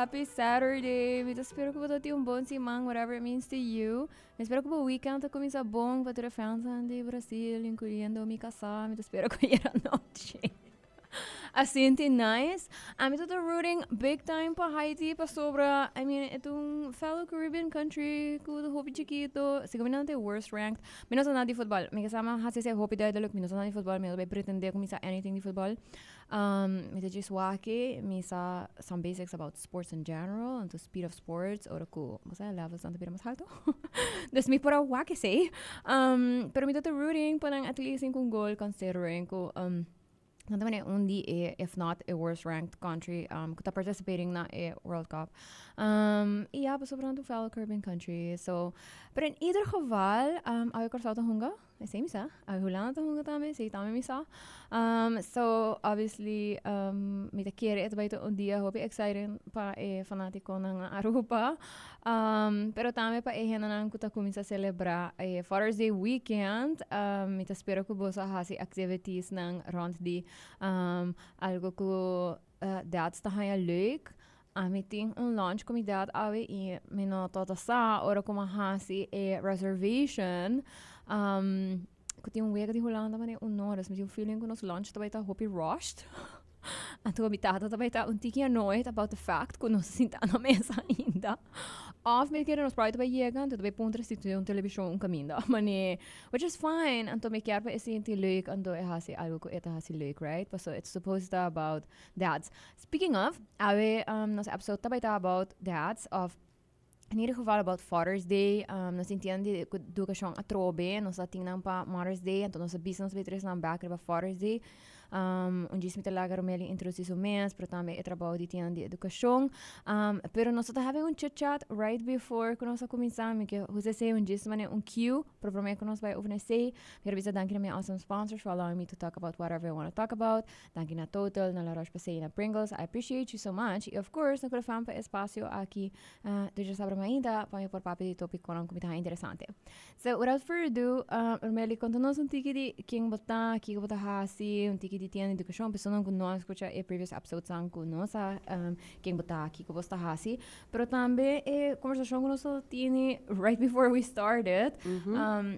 Happy Saturday. Mi ta spera ku bo ta tin un bon siman, whatever it means to you. Mi spera ku bo weekend ta kuminsá bon pa tur e fans di Brasil, inkluyendo mi kasá. Mi ta spera ku ayera nochi a sinti nice. Ami ta ta rooting big time pa Haiti pasobra, I mean, e ta un fellow Caribbean country ku ta hopi chikito. Si ku mi nan ta e worst ranked. Mi no sa nada di futbal. Mi kasá mi a hasi esei hopi duidelijk. Mi no sa nada di futbal. Mi no ta bai pretendé ku mi sa anything di futbal. Mi ta djis wak mi sa some basics about sports in general, anto speed of sports, ora ku bo sa levels nan ta bira mas halto. Dus mi por a wak esei. Pero mi ta ta rooting pa nan at least tin un goal considering ku nan ta manera un di e, if not e worst ranked country ku ta participating na e World Cup. I ya, pasobra nan ta un fellow Caribbean country. So, pero in ieder geval, awe Kòrsou ta hunga. Esei mi sa. Awe Hulanda ta hunga tambe, esei tambe mi sa. So, obviously, mi ta kere e ta bai ta un dia hopi exciting pa e fanaticonan na Aruba. Pero tambe pa e hendenan ku ta kuminsá selebrá e Father's Day weekend. Mi ta spera ku boso a hasi activitiesnan rònt di algu ku dads ta haña leuk. Ami tin un lunch ku mi dad awe i mi no tabata sa ora ku mi a hasi e reservation ku tin un wega di Hulanda manera un ora. Dus mi tin un feeling ku nos lunch ta bai ta hopi rushed. Anto mi tata ta bai ta un tiki annoyed about the fact ku nos a sinta na mesa ainda. Of mi kere nos probably ta bai yega anto ta bai puntra si tin un televishon un kaminda. Mane, which is fine. Anto mi kier pa e sinti leuk anto e hasi algu ku e ta hasi leuk, right? Paso it's supposed to ta about dads. Speaking of, awe nos episode ta bai ta about dads of in ieder geval about Father's Day. Nos tin tienda di educacion atrobe, nos a tin nan pa Mother's Day, anto nos a bisa nos bai tres nan back riba Father's Day. Un djis mi ta laga Romeli introduci su mes, pero tambe e trabou di tienda di educacion. Pero nos ta having un chit chat right before cu nos a cuminsa. Mi ke usa esey un djis manera un cue, pero prome cu nos bai over na esey, mi quier bisa danki na mi awesome sponsors for allowing me to talk about whatever I wanna talk about. Danki na Total, na La Roche-Posay y na Pringles. I appreciate you so much. Y of course, na Kulafam pa e espacio aki uh, djasabra mainta pa mi por papia di topiconan ku mi ta haña interesante. So, without further ado, Romeli, konta nos un tiki di ken bo ta, kiko bo ta hasi, un tiki di tienda di edukashon, personan ku no a skucha e previous episodes-nan ku no sa ken bo ta, kiko bo sta hasi. Pero tambe e conversacion cu nos a tini right before we started,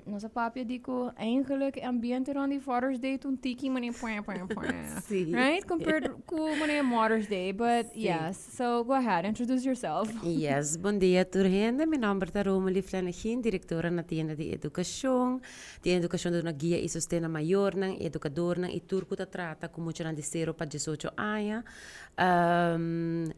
nos a papia di cu eigenlijk e ambiente rond di Father's Day ta un tiki mane pue pue pue. Sí. Right? Compared cu mane Mother's Day. But Sí. yes, so go ahead, introduce yourself. Yes, bon dia tur hende. Mi nomber ta Romely Flanegin, directora na Tienda di Educacion. Tienda di Educacion ta duna guia y sosten na mayornan, educadornan y tur cu ta trata cu muchanan di sero pa diesocho aña.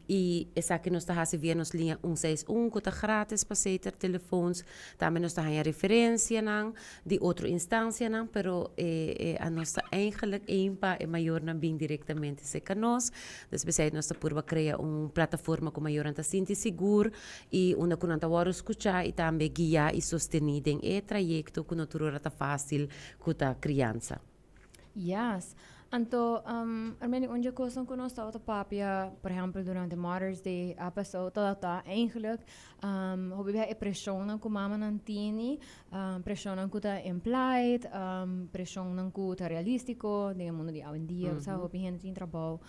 I esaki nos ta hasi via nos liña un seis un ku ta gratis pa Seter Telefoons. Tambe nos ta haña referensianan di otro instansianan, pero e a nos ta eigenlijk ein pa e mayornan bin direktamente serka nos. Dus p'esei nos ta purba krea un plataforma ku mayornan ta sinti sigur i unda ku nan ta wòrdu skuchá i tambe guiá i sostení den e trayekto ku no tur ora ta fásil ku ta kriansa. Yes. Anto, Armeni, un dje kosnan ku nos tabata papia, por ehèmpel, durante Mother's Day episode, tabata eigenlijk hopi bia e preshonnan ku mamanan tini, preshonnan ku ta implied, preshonnan ku ta realístiko den e mundu di awendia, bo sa hopi hende tin trabou.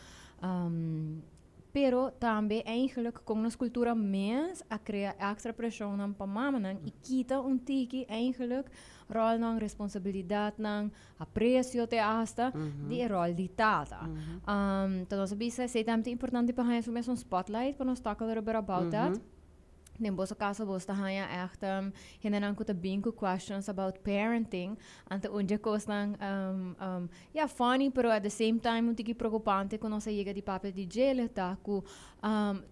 Pero tambe eigenlijk kon nos kultura mes a krea èkstra preshonnan pa mamanan i kita un tiki eigenlijk ròlnan, responsabilidatnan, apresio te asta di e ròl di tata. Ta nos a bisa esei tambe ta importante pa haña su mes un spotlight pa nos talk a little bit about that. Den boso kaso bos ta haña ègt hendenan ku ta bin ku questions about parenting. Anto un dje kosnan ya funny pero at the same time un tiki preokupante ku nos a yega di papia di djele ta ku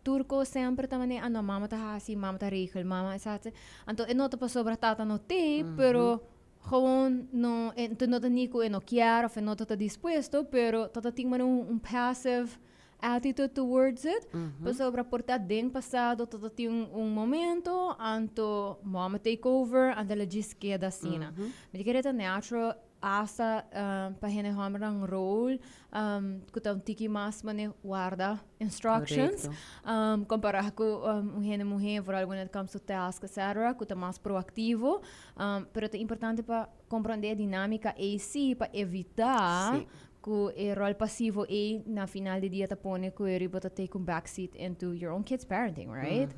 tur kos semper ta manera ah no mama ta hasi, mama ta regel, mama esaki. Anto e no ta pasobra tata no t'ei pero gewoon no e no ta ni ku e no kier of e no ta ta dispuesto pero ta ta tin manera un passive attitude towards it. Pasobra por ta den pasado ta ta tin un momento anto mama take over anto el a djis keda asina. Mi ta kere ta natural hasta pa hende hombernan rol ku ta un tiki mas mane warda instructions kompara ku un hende muhe vooral when it comes to task etcetera ku ta mas proactivo. Pero ta importante pa comprende e dinamica ei si pa evita. Cu e rol pasivo ey na final di dia ta pone cu e bo ta take un backseat into your own kids' parenting, right?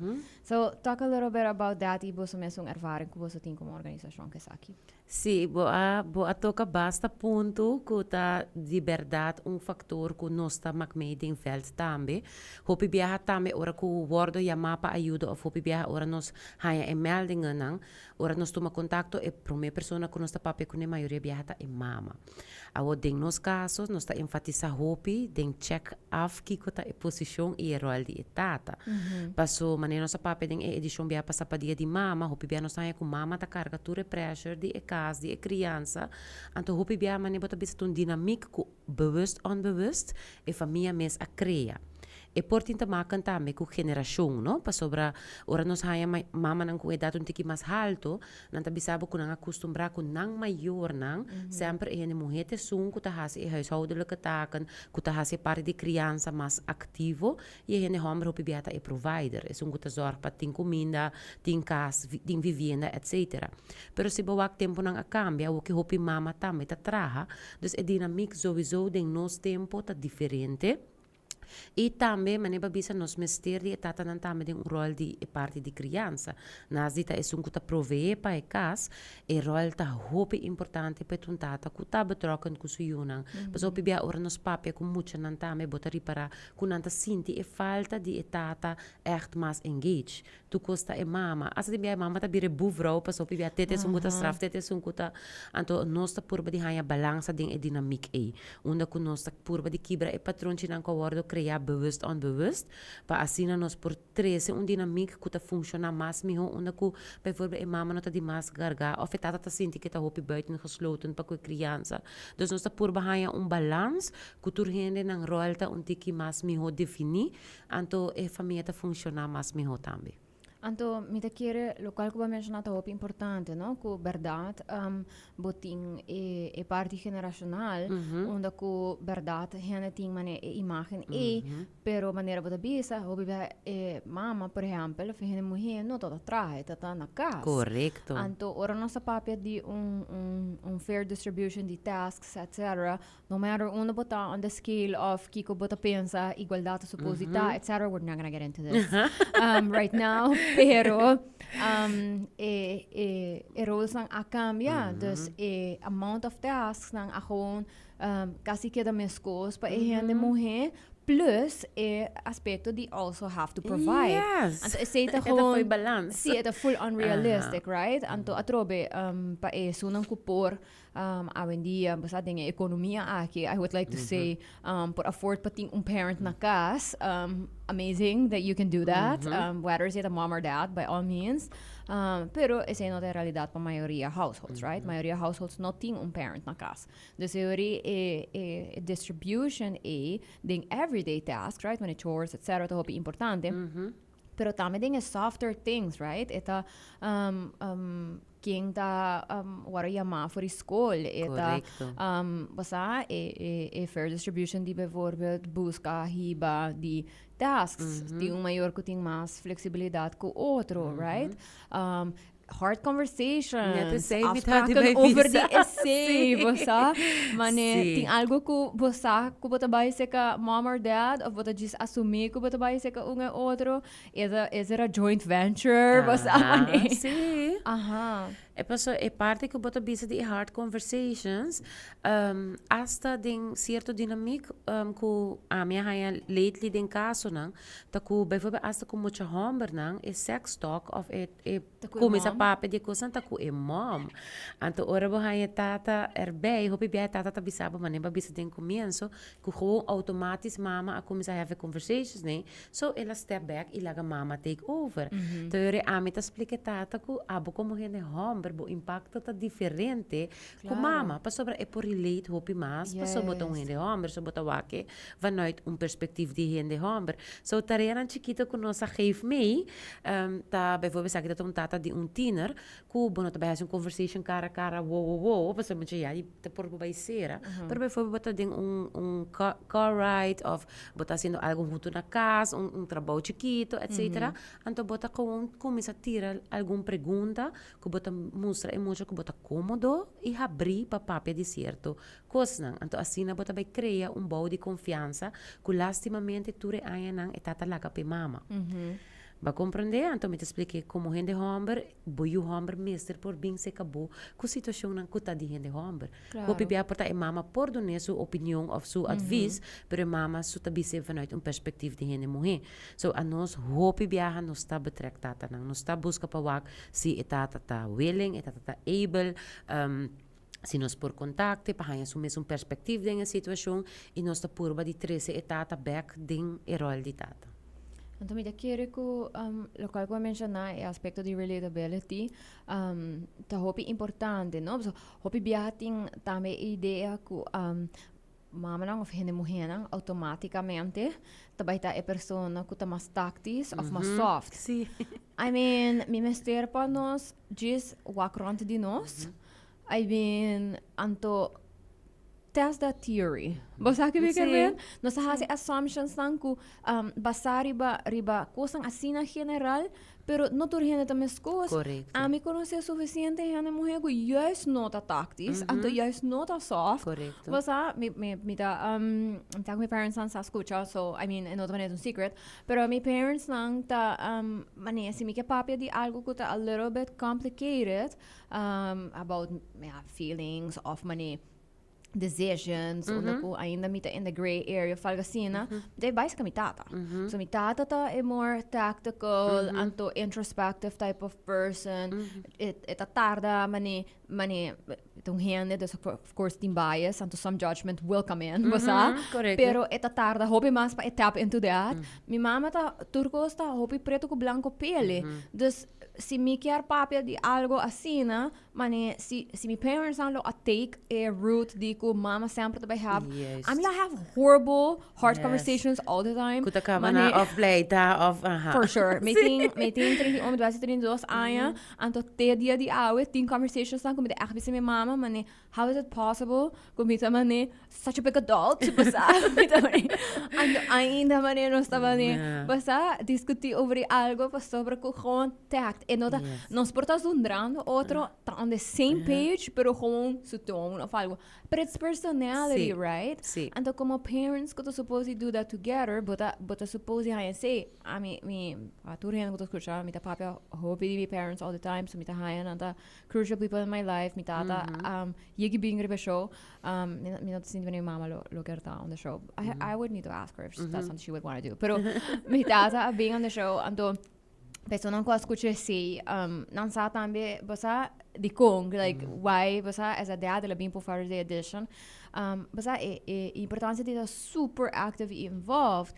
So talk a little bit about that y boso mes un ervaring cu boso tin como organisacion cu esaki. Si, bo a toca basta punto cu ta di berdad un factor cu nos ta maak mee den veld tambe. Hopi biaha tambe ora cu wordo yama pa ayudo of hopi biaha ora nos haya e meldingen nan, ora nos tuma contacto, e prome persona cu nos ta papia cu ne mayoria biaha ta e mama. Awo den nos caso nos ta enfatisa hopi den check af kiko ta e posicion y e rol di e tata. Paso manera nos a papia den e edicion biaha pasa pa Dia di Mama, hopi biaha nos ta haya cu mama ta carga tur e pressure di e cas, di e criansa, anto hopi biaha manera bo ta bisa ta un dinamiek cu bewust onbewust e famia mes a crea. E por tin te maken tambe cu generacion, no? Pasobra ora nos haya mamanan cu edad un tiki mas halto, nan ta bisa bo cu nan a acostumbra cu nan mayornan semper e hende muher ta esun cu ta haci e huishoudelijke taken, cu ta haci e parti di criansa mas activo, y e hende homber hopi biaha ta e provider, esun cu ta zorg pa tin cuminda, tin cas, tin vivienda, etcetera. Pero si bo wak temponan a cambia, awo cu hopi mama tambe ta traha, dus e dinamiek sowieso den nos tempo ta diferente. Y tambe, manera bo a bisa, nos mester di e tatanan tambe den un rol di e parti di criansa. Nas di ta esun cu ta provee pa e cas, e rol ta hopi importante pa e un tata cu ta betrokken cu su yunan. Pasobra hopi bia ora nos papia cu muchanan tambe bo ta ripara cu nan ta sinti e falta di e tata echt mas engage. Tur cos ta e mama. Asta tin bia e mama ta bira e buurvrouw pasobra hopi bia tete esun cu ta straf, tete esun cu ta. Anto nos ta purba di haña balansa den e dinamiek ey. Unda cu nos ta purba di kibra e patronchinan cu a wordo crea bewust onbewust, pa asina nos por trece un dinamiek cu ta funciona mas miho unda cu bijvoorbeeld e mama no ta di mas garga of e tata ta sinti cu e ta hopi buitengesloten pa cu e criansa. Dus nos ta purba haña un balans cu tur hende nan rol ta un tiki mas miho defini. Anto e famia ta funciona mas miho tambe. Anto mi ta kere locual cu bo a menciona ta hopi importante, no? Cu berdad bo tin e parti generacional unda cu berdad hende tin mane e imagen ey, pero manera bo ta bisa hopi bia e mama por ehempel of e hende muhe no ta ta traha, e ta ta na cas. Anto ora nos ta papia di un fair distribution di tasks etcetera, no matter unda bo ta on the scale of kiko bo ta pensa igualdad ta supposed di ta, etc. We're not gonna get into this right now, pero e roles nan a cambia, dus e amount of tasks nan a gewoon casi keda mescos pa e hende muhe, plus e aspecto di also have to provide. Anto esey ta E ta gewoon fo'i balans. Si, e ta full unrealistic, right? Anto atrobe pa esunnan cu por awendia, bo sa den e economia aki, I would like to say, por afford pa tin un parent na cas, amazing that you can do that, whether si ta mom or dad, by all means. Pero esey no ta e realidad pa mayoria households, right? Mayoria households no tin un parent na cas. Dus e ori e distribution ey den everyday tasks, right? Wanneer chores, etcetera, ta hopi importante. Pero tambe den e softer things, right? E ta ken ta wòrdu yamá for di skol, e ta bo sa e fair distribution di bijvoorbeeld buska hiba di tasks. Tin un mayor ku tin mas fleksibilidat ku otro, right? Hard conversations, afspraken over di esei, bo sa? Mane tin algo ku bo sa ku bo ta bai seka mom or dad of bo ta djis asumí ku bo ta bai seka un e otro? Is it a joint venture? Bo sa mane? Si. E paso e parti ku bo ta bisa di e hard conversations, asta den sierto dinamiek ku ami a haña lately den kasonan, ta ku bijvoorbeeld asta ku mucha hòmbernan e sex talk of e e kuminsá papia di e kosnan ta ku e mòm. Anto ora bo haña e tata erbij, hopi bia e tata ta bisa bo manera bo a bisa den komienso, ku gewoon outomatis mama a kuminsá have e conversations nei, so el a step back i laga mama take over. Ta yora ami ta splika e tata ku abo komo hende hòmber bo impakto ta diferente ku mama, pasobra e por relate hopi mas, pasobra bo ta un hende hòmber, so bo ta wak e vanuit un perspectief di hende hòmber. So tareanan chikito ku nos a geef mee, ta bijvoorbeeld esaki ta un tata di un tiener ku bo no ta bai hasi un conversation kara kara wo wo wo, pasobra mucha ya di ta por bo bai sera, pero bijvoorbeeld bo ta den un car ride of bo ta hasiendo algo hunto na kas, un trabou chikito etcetera, anto bo ta gewoon kuminsa tira algun pregunta ku bo ta. mustra e mucha ku bo ta kómodo i habrí pa papia di sierto kosnan. Anto asina bo ta bai krea un bou di konfiansa ku lastimamente tur e añanan e tata laga p'e mama. Bo a komprendé? Anto mi ta splik'é komo hende hòmber, bo yu hòmber mester por bin serka bo ku situashonnan ku ta di hende hòmber. Hopi bia por ta e mama por dun'é su opinion òf su advis, pero e mama su ta bis'é vanuit un perspektief di hende muhé. So anos hopi biaha nos ta betrek tatanan. Nos ta buska pa wak si e tata ta willing, e tata ta able, si nos por kontakte pa haña su mesun perspektief den e situashon i nos ta purba di trese e tata bèk den e ròl di tata. Anto mi ta kere ku lokual ku a menshoná e aspekto di relatability ta hopi importante, no? Pasobra hopi biaha tin tambe e idea ku mamanan of hende muhénan outomátikamente ta bai ta e persona ku ta mas táktis of mas soft. I mean, mi mester pa nos djis wak rònt di nos. I mean, anto test that theory. Bo sa ke mi ker men? Nos ta hasi assumptionsnan ku basá riba riba kosnan asina general, pero no tur hende ta meskos. Ami konosé sufisiente hende muhé ku juist no ta táktis, anto juist no ta soft. Bo sa, mi mi mi ta mi ta ku mi parentsnan sa skucha, so I mean e no ta manera un secret, pero mi parentsnan ta manera si mi ke papia di algu ku ta a little bit complicated, about ja, feelings of mane decisions, unda ku ainda mi ta in the gray area of algo asina, mi ta bai serka mi tata. So mi tata ta e more tactical, anto introspective type of person. E e ta tarda mane mane ta un hende, dus of course tin bias, anto some judgment will come in, bo sa. Pero e ta tarda hopi mas pa e tap into that. Mi mama ta tur kos ta hopi preto ku blanco pele. Dus si mi kier papia di algo asina, mane si si mi parents nan lo a take e route di ku mama semper ta bai have, I'm gonna have horrible hard conversations all the time. Ku ta kaba na of pleita of aha. For sure. Mi tin mi tin 31, mi ta bai hasi 32 aña, anto te dia di awe tin conversations nan ku mi ta ègt bisa mi mama, mane how is it possible ku mi ta mane such a big adult, basa, mi ta mane, anto ainda mane nos ta mane, basa, discuti over di algo pasobra cu gewoon tact, e no ta, nos por ta zundrando otro, ta on the same page, pero gewoon su toon of algo, but it's personality, right? Anto como parents cu ta suppose di do that together, bo ta, bo ta suppose di haña esey, ami, mi, a tur hende cu ta scucha, mi ta papia hopi di mi parents all the time, so mi ta haña nan ta crucial people in my life, mi tata, yegi bin riba e show, Mi no ta sinti mi mama lo kier ta on the show. I would need to ask her if that's something she would want to do. Pero mi tata a bin on the show, anto personanan ku a skucha esei, nan sa tambe bo sa dikon, like why bo sa as a dad el a bin por Father's Day edition. Bo sa e importancia di ta super active i involved.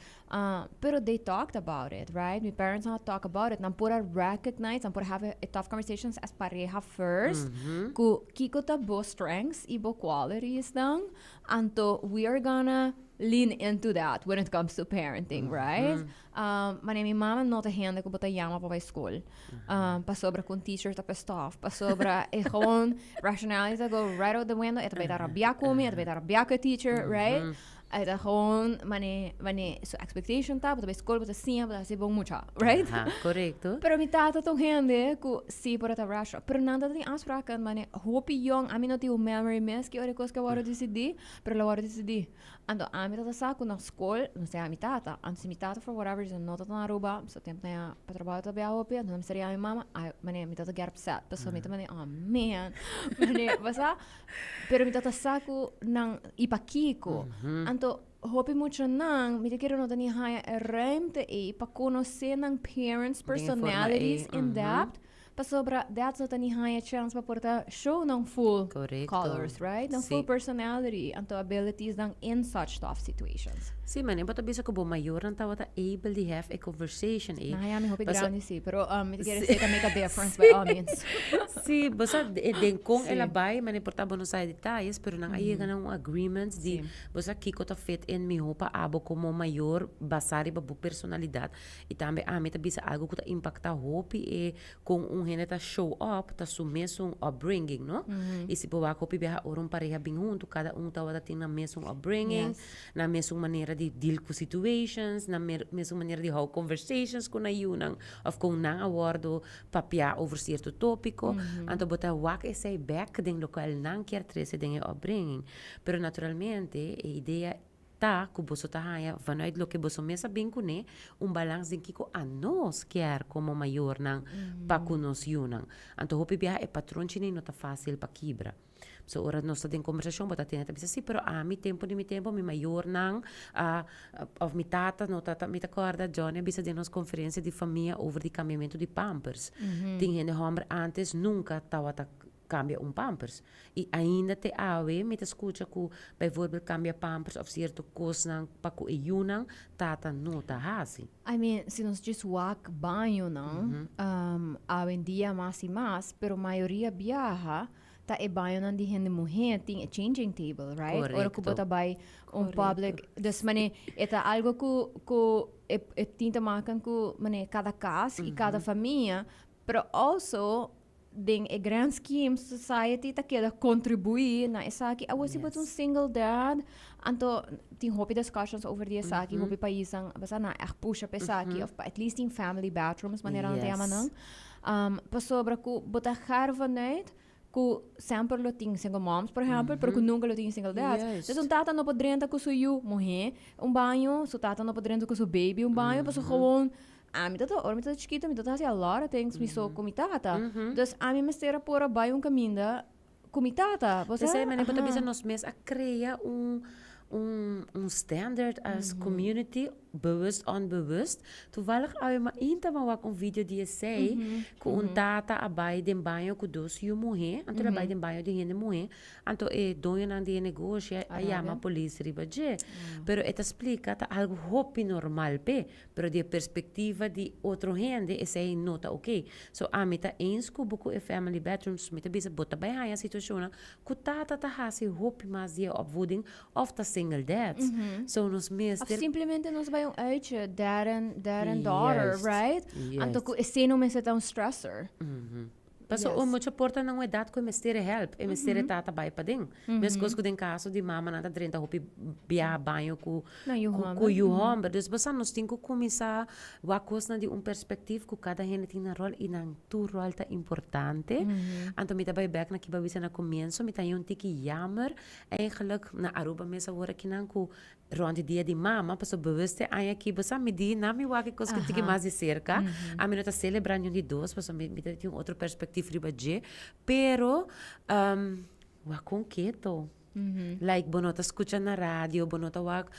Pero they talked about it, right? Mi parents nan a talk about it. Nan por a recognize, nan por a have e tough conversations as pareha first. Ku kiko ta bo strengths i bo qualities nan. Anto we are gonna lean into that when it comes to parenting, right? Mane mi mama no ta hende ku bo ta yama pa bai skol. Pasobra ku un teacher ta pissed off. Pasobra e gewoon rationality ta go right out the window. E ta bai ta rabia ku mi, e ta bai ta rabia ku e teacher, right? E ta gewoon mane mane su expectation ta, bo ta bai skol, bo ta siña, bo ta hasi bon mucha, right? Aha, korekto. Pero mi tata ta un hende ku si por a ta rational. Pero nan ta tin afspraken, mane hopi yong, ami no tin un memory mes ki ora e kos ke a wòrdu disidí, pero lo a wòrdu disidí. Anto ami ta sa ku na skol, no sea mi tata, anto si mi tata for whatever reason no ta na Aruba, so tempu nan ya pa trabou ta bia hopi, anto nan mester yama mi mama, ai mane mi tata get upset, pasobra mi ta mane, oh man, mane, bo sa? Pero mi tata sa ku nan i pakiko. Anto hopi muchanan mi ta kere no ta ni haña e ruimte ei pa konosé nan parents personalities in depth. Pasobra dads no ta ni haña chance pa por ta show nan full colors, right? Nan full personality anto abilities nan in such tough situations. Sí, mane bo ta bisa ku bo mayornan tabata able di have e conversation ei. Nan haña mi hopi grandi sí, pero mi ta kere esei ta make a difference by all means. Sí, bo sa den kon el a bai, mane por ta bo no sa e detayes, pero nan a yega na un agreement di bo sa kiko ta fit in miho pa abo komo mayor basá riba bo personalidat. I tambe ami ta bisa algu ku ta impaktá hopi e kon un. un hende ta show up ta su mesun upbringing, no? Y si bo wak hopi biaha ora un pareha bin hunto, cada un tawata tin nan mesun upbringing, nan mesun manera di deal cu situations, nan mesun manera di hou conversations cu nan yiunan of con nan a wordo papia over cierto topico. Anto bo ta wak esey bek den locual nan kier trece den e upbringing. Pero naturalmente e idea ta cu boso ta haya vanuit loke boso mes a bin cune, un balans den kico anos kier como mayornan pa cu nos yunan. Anto hopi biaha e patronchinan no ta facil pa kibra. So ora nos ta den conversacion bo ta tene ta bisa si pero ami tempo di mi tempo mi mayornan a of mi tata no tata mi ta corda Johnny a bisa den nos conferencia di famia over di cambiamento di pampers. Tin hende homber antes nunca tawata cambia un pampers. Y ainda te awe mi ta scucha cu bijvoorbeeld cambia pampers of cierto cosnan pa cu e yunan tata no ta haci. I mean, si nos djis wak bañonan, awendia mas y mas, pero mayoria biaha ta e bañonan di hende muhé tin e changing table, right? Ora cu bo ta bay un public, dus mane e ta algo cu cu e e tin te maken cu mane cada cas y cada famia, pero also den e grand scheme society ta keda contribui na esaki. Awor si bo ta un single dad, anto tin hopi discussions over di esaki, hopi paisnan basa nan echt pusha pa esaki of pa at least tin family bathrooms manera nan ta yama nan. Pasobra cu bo ta gaar vanuit cu semper lo tin single moms por ehempel, pero cu nunca lo tin single dads. Dus un tata no por drenta cu su yu muhe un baño, su tata no por drenta cu su baby un baño, pasobra gewoon Ami ta ora mi ta chikito mi ta hasi a lot of things mi so ku mi tata. Dus ami mester a por a bai un kaminda ku mi tata. Bo sa? P'esei manera bo ta bisa nos mes a krea un un standard as community, bewust onbewust. Toevallig awe mainta mi a wak un video di esei ku un tata a bai den baño ku dos yu muhé, anto el a bai den baño di hende muhé, Anto e doñonan di e negoshi a yama polis riba dje. Pero e ta splika ta algu hopi normal p'e, pero di e perspektiva di otro hende esei no ta oké. So ami ta eens ku bo ku e family bedrooms, mi ta bisa bo ta bai haña situashonnan ku tata ta hasi hopi mas di e opvoeding òf ta single dads. So nos mester. Òf simplemente nos bai un uitje, dad and dad and daughter, right? Anto ku esei no mester ta un stressor. Paso un mucha por ta na un edat ku e mester e help, e mester e tata bai paden. Meskos ku den kaso di mamanan ta drenta hopi biaha baño ku ku yu hòmber. Dus bo sa nos tin ku kuminsá wak kosnan di un perspektif ku kada hende tin nan ròl i nan tur ròl ta importante. Anto mi ta bai bèk na kiba bisa na komienso, mi ta haña un tiki jammer eigenlijk na Aruba mes awor akinan ku Rond di dia di mama, pasobra bewust e aña aki, bo sa mi di na mi wak e kos ku tiki mas di serka. Ami no ta selebrá niun di dos, pasobra mi ta tin un otro perspektif riba dje. Pero, wak kon keto. Like, bo no ta skucha na radio, bo no ta wak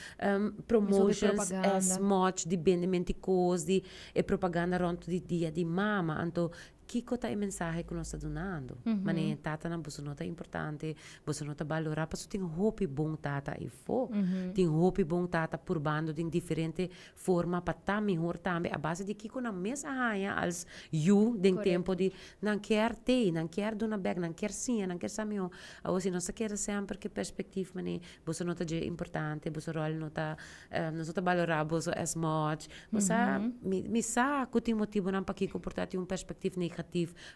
promotions as much di bende menti kos, di e propaganda rond di dia di mama. Anto, Kiko ta e mensahe ku nos ta dunando? Manera tatanan boso no ta importante, boso no ta balorá, pasobra tin hopi bon tata ayfó. Tin hopi bon tata purbando den diferente forma pa ta mihor tambe a base di kiko nan mes a haña als yu den tempo di nan kier tei, nan kier duna bèk, nan kier siña, nan kier sa mihó. Awor si nos ta keda semper ku e perspektif manera boso no ta dje importante, boso ròl no ta Nos no ta balorá boso as much. Bo sa, mi, mi sa ku tin motibunan pakiko por ta tin un perspektif negatif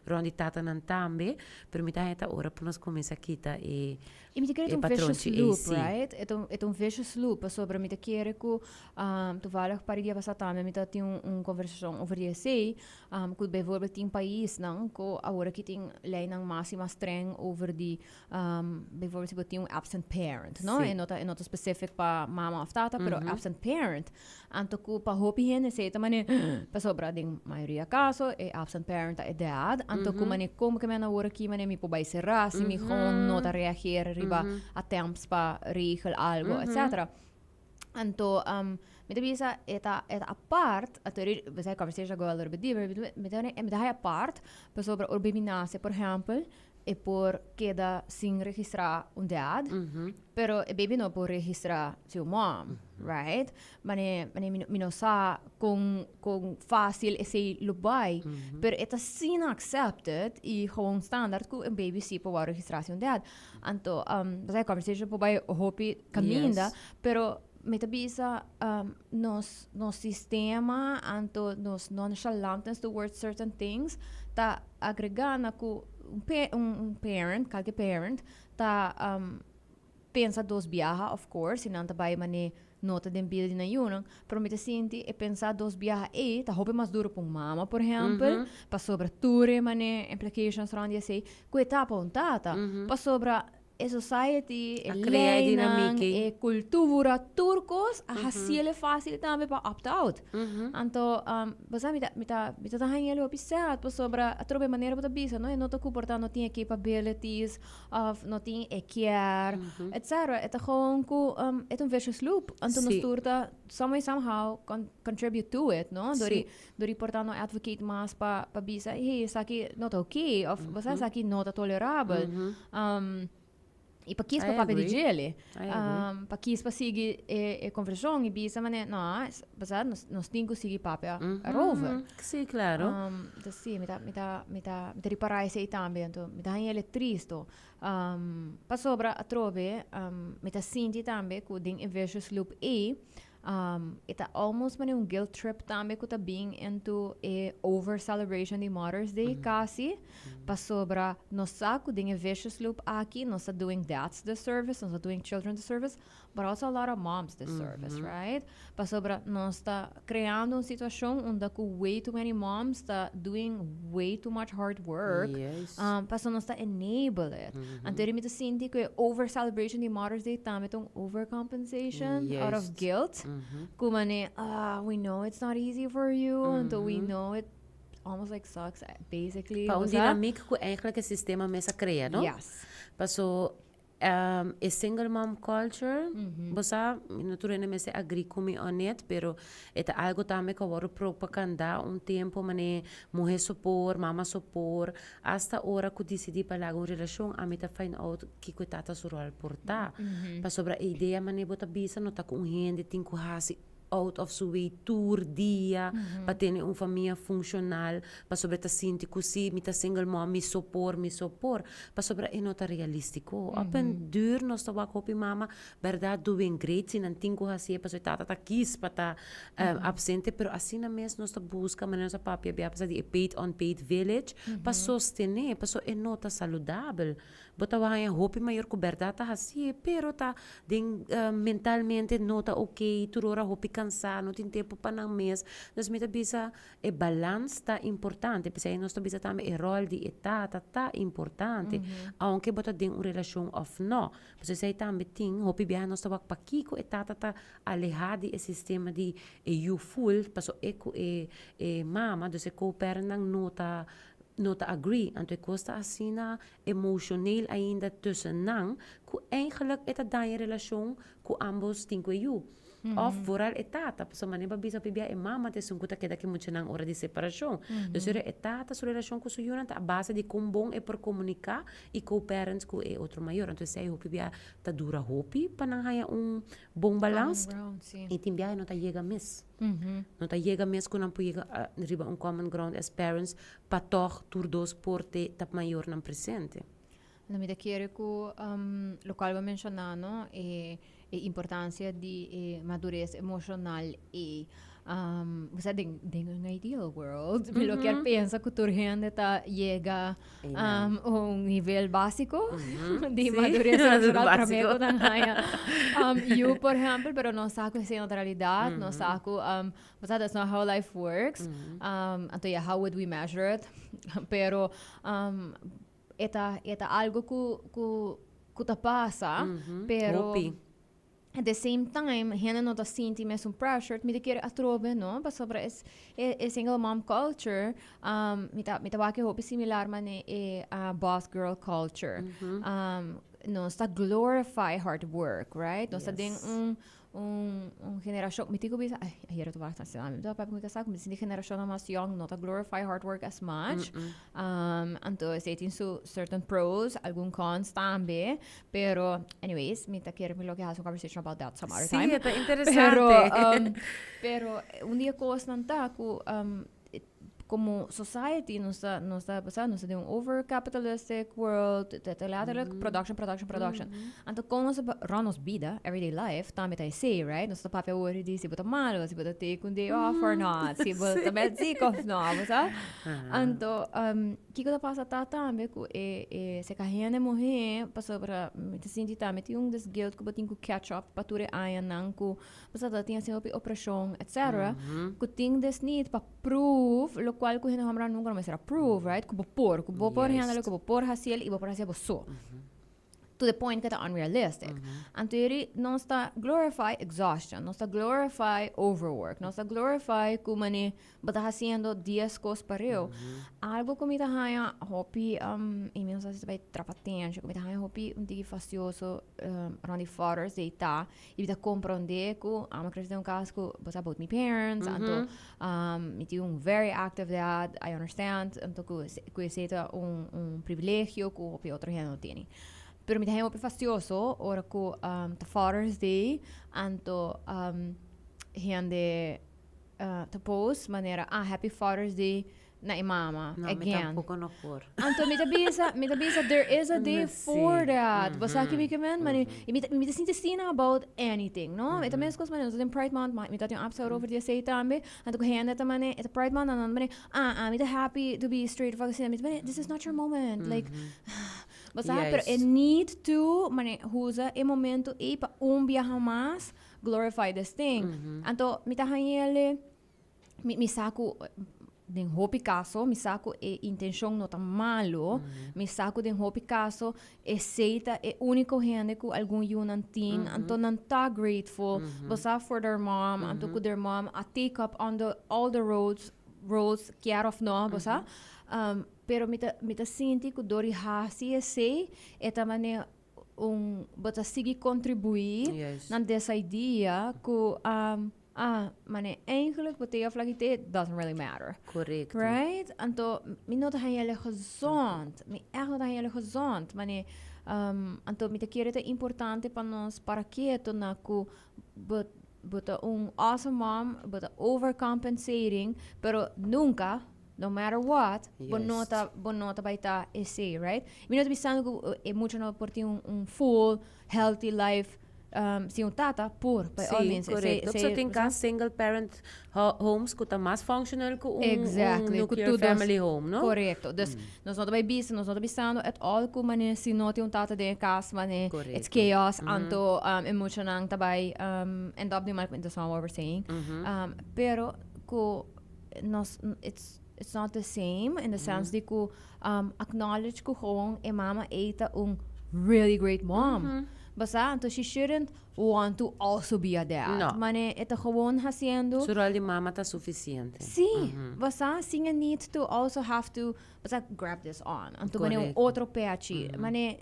rònt di tatanan tambe, pero mi ta haña ta ora pa nos kuminsá kita e, I mi ta kere e ta un vicious patronchi ei loop, sí. right? E ta un, e ta un vicious loop, pasobra mi ta kere ku, toevallig par di dia pasá tambe mi ta tin un, un konversashon over di esei, ku bijvoorbeeld tin paisnan ku awor aki tin leinan mas i mas streng over di Bijvoorbeeld si bo tin un absent parent, no? E no ta, e no ta specific pa mama of tata, pero absent parent. Anto ku pa hopi hende esei ta mane, pasobra den mayoria kaso e absent parent ta e dad. Anto ku mane komo ke men awor aki mane mi por bai será si mi gewoon no ta reageer riba attempts pa regel algo, etcetera. Anto mi ta bisa e ta e ta apart, anto e conversation a go a little bit deeper, mi ta mi ta haya apart pasobra ora baby nase por ehempel e por keda sin registrá un dad, pero e baby no por registrá su mom, right? Mane, mane mi no sa kon, kon fácil esei lo bai, pero e ta asina accepted i gewoon standaard ku un baby si por wou registrá si un dad. Anto, e conversation por bai hopi kaminda, pero mi ta bisa nos, nos sistema, anto nos nonchalantness towards certain things. ta agrega na cu un parent, calke parent, ta pensa dos biaha, of course, si nan ta bay mane no ta den bida di nan yunan, pero mi ta sinti e pensa dos biaha ey ta hopi mas duro pa un mama, por ehempel, pasobra tur e mane implications rond di esey, cu e ta pa un tata, pasobra e society, e A crea e leynan, dinamiek ey. E cultura, tur cos a haciele facil tambe pa opt out. Anto, bo sa, mi ta haña hopi sad, pasobra atrobe manera bo ta bisa, no, e no ta cu por ta no tin e capabilities, of no tin e kier, etc. E ta gewoon cu e ta un vicious loop. Anto nos tur ta some way somehow contribute to it, no? Dor di por ta no advocate mas pa bisa, "Hey, esaki no ta okay," of bo sa, "Esaki no ta tolerabel." Y pa kies pa I papia di agree. djele. I agree. Pa kies pa sigui e conversacion y bisa mane, no, bo sa, nos tin cu sigui papia erover. Sí, claro. Dus sí, mi ta ripara esey tambe, anto mi ta haña tristo. Pasobra atrobe, mi ta sinti tambe cu den e vicious loop e, e ta almost mane un guilt trip tambe cu ta being into e over celebration di Mother's Day casi. Pasobra nos sa cu den e vicious loop aki, nos ta doing dads disservice, nos ta doing children disservice, but also a lot of moms disservice, right? Pasobra nos ta creando un situacion unda cu way too many moms ta doing way too much hard work. Paso nos ta enable it. Anto mi ta sinti cu e over celebration di Mother's Day tambe ta un overcompensation out of guilt. Cu mane, "Ah, we know it's not easy for you, anto we know it almost like sucks," basically. Pa un Bo sa? Dinamiek cu eigenlijk e sistema mes a crea, no? Yes. Paso e single mom culture, bo sa, naturalmente mester agree cu mi on it, pero e ta algo tambe cu a propaganda un tempo mane muhe so por, mama so por, hasta ora cu decidi pa laga un relacion, ami ta find out kico e tata su rol por ta. Pasobra e idea mane bo ta bisa no ta cu un hende tin cu hasi out of su way tur dia pa tene un famia funcional, pasobra ta sinti cu si mi ta single mom, mi so por, mi so por, pasobra e no ta realistico. Op den duur nos ta wak hopi mama berdad doing great si nan tin cu hasi, pasobra tata ta kies pa ta absente, pero asina mes nos ta busca manera nos a papia bia pasa di e paid unpaid village pa sostene, pasobra e no ta saludabel. Bo ta haña hopi mayor cu berdad ta hasi, pero ta den mentalmente no ta ok, tur ora hopi cansa, no tin tempo pa nan mes. Dus mi ta bisa e balans ta importante. Pesey nos ta bisa tambe e rol di e tata ta importante, aunke bo ta den un relacion of no. Pesey esey tambe tin hopi biaha nos ta wak pakico e tata ta aleha di e sistema di e yiu full, paso e cu e mama, dus e co-parent nan no ta agree. Anto e cos ta asina emocioneel ainda tussen nan, cu eigenlijk e ta daña relacion cu ambos tin cu e yiu. Of vooral e tata, pasobra manera bo a bisa bia e mama ta esun cu ta keda cu muchanan ora di separacion. Dus ora e tata su relacion cu su yiunan ta a base di con bon e por comunica y co-parents cu e otro mayor. Anto esey hopi bia ta dura hopi pa nan haya un bon balans. Common ground, sí. Y tin bia no ta yega mes. No ta yega mes cu nan por yega riba un common ground as parents pa toch tur dos por te ta mayornan presente. No, mi ta kere cu locual bo a menciona, no, e importancia di e madurez emocional e o sea, den un ideal world, mi lo kier pensa cu tur hende ta yega un nivel basico di madurez emocional prome Basico. cu nan haya yiu, por ehempel, pero nos sa cu esey no ta realidad, nos sa cu o sea, that's not how life works. Anto yeah, how would we measure it? Pero e ta algo cu ta pasa, pero Hopi. At the same time, hende no ta sinti mes un pressure, mi ta kere atrobe, no? Pasobra e single mom culture, mi ta wak e hopi similar mane e boss girl culture. Nos ta glorify hard work, right? Nos ta den un generacion, mi tin cu bisa, ay, ayera tu basta, mi ta papia cu mi casa, mi sinti generacion mas young no ta glorify hard work as much. Anto, esey tin su certain pros, algun cons tambe, pero anyways, mi ta kere mi lo kier haci un conversation about that some other time. Ta interesante. Pero un dia cosnan ta cu Como society nos ta den un over capitalistic world, ta letterlijk production, production, production. Anto con nos ta run nos bida, everyday life, tambe ta esey, right? Nos ta papia awor di si bo ta malo, si bo ta take un day off or not, si bo ta bed ziek of no, bo sa? Anto, kiko ta pasa ta tambe cu e si ka hende muhe, pasobra mi ta sinti tambe tin un this guilt cu bo tin cu catch up pa tur e añanan cu bo sa ta tin asina hopi opresion, etcetera, cu tin this need pa prove locual cu hende homber nunca no mester a prove, right? Cu bo por handle, cu bo por haciel y bo por haciel bo so. To the point cu ta unrealistic. Anto yeri nos ta glorify exhaustion, nos ta glorify overwork, nos ta glorify cu mane bo ta haciendo 10 cos pareu. Algo cu mi ta haya hopi, y mi no sa si ta bay trapa attention, cu mi ta haya hopi un tiki fastioso rond di Father's Day ta, y mi ta comprende cu ami a crece den un cas cu bo sa both mi parents, anto mi tin un very active dad, I understand, anto cu esey ta un privilegio cu hopi otro hende no tene. Pero mi ta haya hopi fastioso ora cu ta Father's Day, anto hende ta post manera, "Ah, happy Father's Day" na e mama, No, mi again. tampoco no por. Anto mi ta bisa, there is a day for that. Bo sa ki mi kemen, mane, y mi ta sinti asina about anything, no? Mi ta mes cos mane, nos tin Pride Month, mi ta tin un episode over di esey tambe. Anto cu hende ta mane, e ta Pride Month, anto mane, "Ah, ah, mi ta happy to be straight of asina." Mi ta mane, this is not your moment. Like, bo sa, pero e need to, mane, usa e momento ey pa un biaha mas glorify this thing. Anto mi ta hañele, mi sa cu den hopi caso, mi sa cu e intencion no ta malo, mi sa cu den hopi caso esey ta e unico hende cu algun yiunan tin, anto nan ta grateful, bo sa, for their mom, anto cu their mom a take up on the all the roles, kier of no, bo sa. Pero mi ta sinti cu dor di hasi esey, e ta mane un bo ta sigui contribui na this idea cu ah, mane eigenlijk bo of lagite doesn't really matter. Right? Anto mi no ta hañele gezond. Mi echt no ta hañele gezond. Mane anto mi ta kere ta importante pa nos para keto na cu bo ta un awesome mom, bo ta overcompensating, pero nunca, no matter what, bo no ta bo no ta bay ta esey, right? Mi no ta bisando cu e mucha no por tin un full healthy life sin un tata, por, by all means. So tin cas single parent homes cu ta mas functional cu un cu nuclear tur family home, no? Correcto. Dus nos no ta bay bisa, nos no ta bisando at all cu mane si no tin un tata den cas, mane it's chaos, anto e muchanan ta bay end up doing mal, that's not what we're saying. Pero cu nos it's not the same in the sense di cu acknowledge cu gewoon e mama ey ta un really great mom. Bo sa, anto she shouldn't want to also be a dad. No. Mane e ta gewoon haciendo Su rol di mama ta suficiente. Si, bo sa, sin a need to also have to, bo sa, grab this on. Anto mane un otro pechi. Mane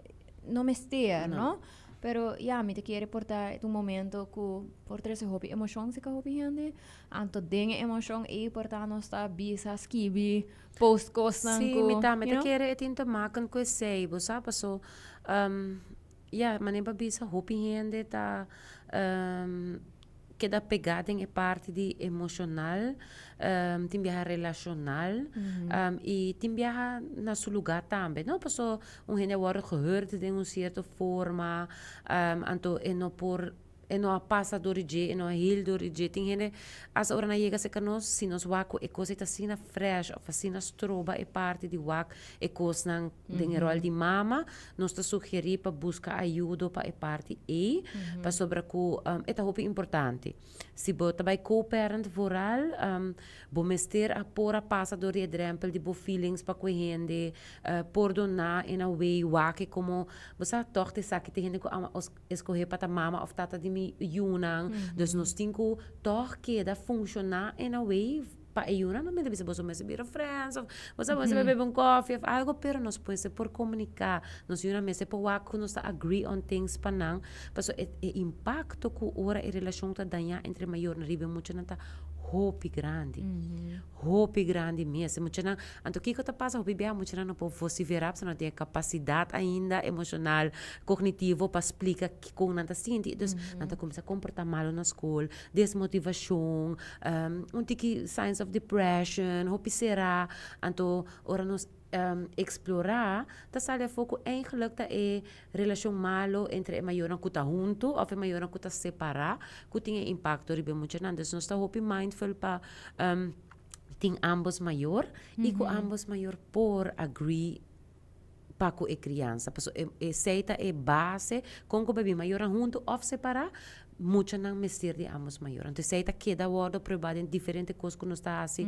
no mester, no? Pero ja, mi ta kere por ta un momento cu por trece hopi emocion si ka hopi hende. Anto den e emocion e por ta nos ta bisa, skibi, post cosnan Si, cu, mi ta, mi you ta know? kere e tin te maken cu esey, bo sa, paso, ja, mane bo a bisa hopi hende ta keda pega den e parti di emocional, tin biaha relacional, y tin biaha na su lugar tambe, no? Paso un hende a wordo gehurt den un cierto forma, anto e no por, e no a pasa door di dje, e no a heal door di dje. Tin hende, as ora nan yega cerca nos, si nos wak cu e cos ta asina fresh of asina stroba e parti di wak e cosnan den e rol di mama, nos ta sugeri pa busca ayudo pa e parti ei, pasobra cu e ta hopi importante. Si bo ta bay co-parent vooral, bo mester a por a pasa door di e drempel di bo feelings pa cu hende, pordona in a way, wak e como, bo sa toch te sa ki te hende cu ama escoge pa ta mama of tata di mi yiunan, dus nos tin cu toch keda funciona in a way pa e yiunan no mester bisa boso mester bira friends of boso mester bebe un coffee of algo, pero nos mester por comunica, nos yiunan mester por wak cu nos ta agree on things pa nan, paso e impacto cu ora e relacion ta daña entre mayornan riba e muchanan ta hopi grandi. Hopi grandi mes. E muchanan, anto kiko ta pasa? Hopi bia muchanan no por vociferar, pasobra no tin e capacidad ainda emocional, cognitivo pa splica con nan ta sinti. Dus nan ta cuminsa comporta malo na school, desmotivacion, un tiki signs of of depression, hopi será. Anto ora nos explorá, ta sali afó ku eigenlijk ta e relashon malo entre e mayornan ku ta huntu òf e mayornan ku ta separá ku tin e impakto riba e muchanan. Dus nos ta hopi mindful pa tin ambos mayor i ku ambos mayor por agree pa ku e kriansa. Pasobra esei ta e base kon ku baby mayornan huntu òf separá, muchanan mester di ambos mayor. Anto esei ta keda wòrdu pruebá den diferente kos ku nos ta hasi.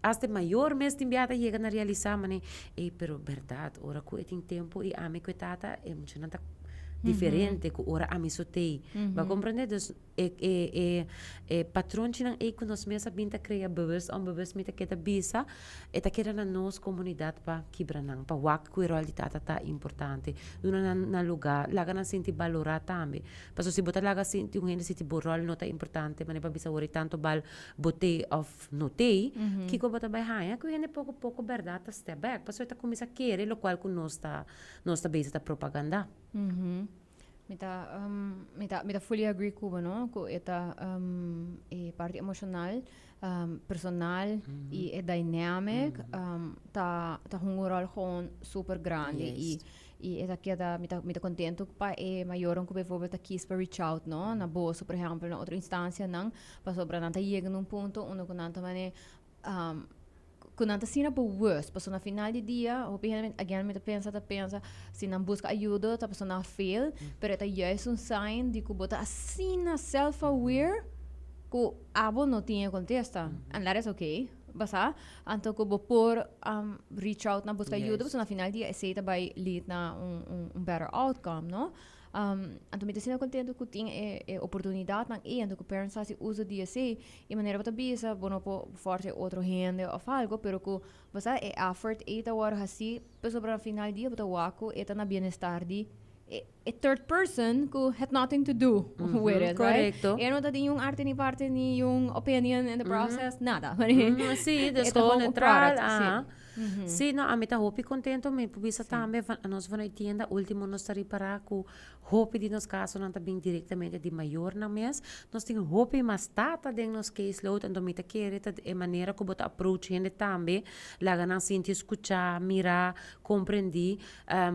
Asta e mayor mes tin biaha ta yega na realisá manera, ey pero bèrdat ora ku e tin tempu i ami ku e tata e muchanan ta diferente ku ora ami so t'ei. Bo a komprendé? Dus e e e e patronchinan ei ku nos mes a bin ta krea bewust onbewust mi ta keda bisa e ta keda na nos komunidat pa kibra nan, pa wak ku e ròl di tata ta importante, duna nan nan lugá, laga nan sinti balorá tambe. Pasobra si bo ta laga sinti un hende sinti bo ròl no ta importante manera pa bisa awor e tantu bal bo t'ei òf no t'ei, kiko bo ta bai haña? Ku hende poko poko bèrdat ta step back pasobra e ta kuminsá kere lokual ku nos ta nos ta bezig ta propagandá. Mi ta mi ta mi ta fully agree ku bo no ku e ta e parti emoshonal personal i e dynamic ta ta hunga un ròl gewoon super grandi i i e ta keda mi ta mi ta kontentu pa e mayornan ku bijvoorbeeld ta kis pa reach out no na boso por ehèmpel na otro instansianan pasobra nan ta yega na un punto unda ku nan ta manera ku nan ta asina bewust pasobra na final di dia hopi hende again mi ta pensa ta pensa si nan buska ayuda ta pasobra nan a fail pero e ta juist un sign di ku bo ta asina self aware ku abo no tin e kontesta and that is okay basa anto ku bo por reach out na buska ayuda pasobra na final di dia esei ta bai lead na un better outcome no. Anto mi ta asina contento cu tin e e oportunidadnan ey, anto cu parents ta haci uso di esey, y manera bo ta bisa bo no por forsa e otro hende of algo, pero cu bo sa e effort ey ta worde haci pasobra na final dia bo ta wak cu e ta na bienestar di e e third person cu had nothing to do with it, right? E no ta tin niun arte ni parte ni un opinion in the process, nada. Si, dus E ta gewoon gewoon un neutral, product, si. aha. Sí, no, ami ta hopi contento, mi por bisa tambe van nos vanuit tienda ultimo nos ta ripara cu hopi di nos casonan ta bin directamente di mayornan mes. Nos tin hopi mas tata den nos caseload, anto mi ta kere ta e manera cu bo ta approach hende tambe, laga nan sinti scucha, mira, comprendi,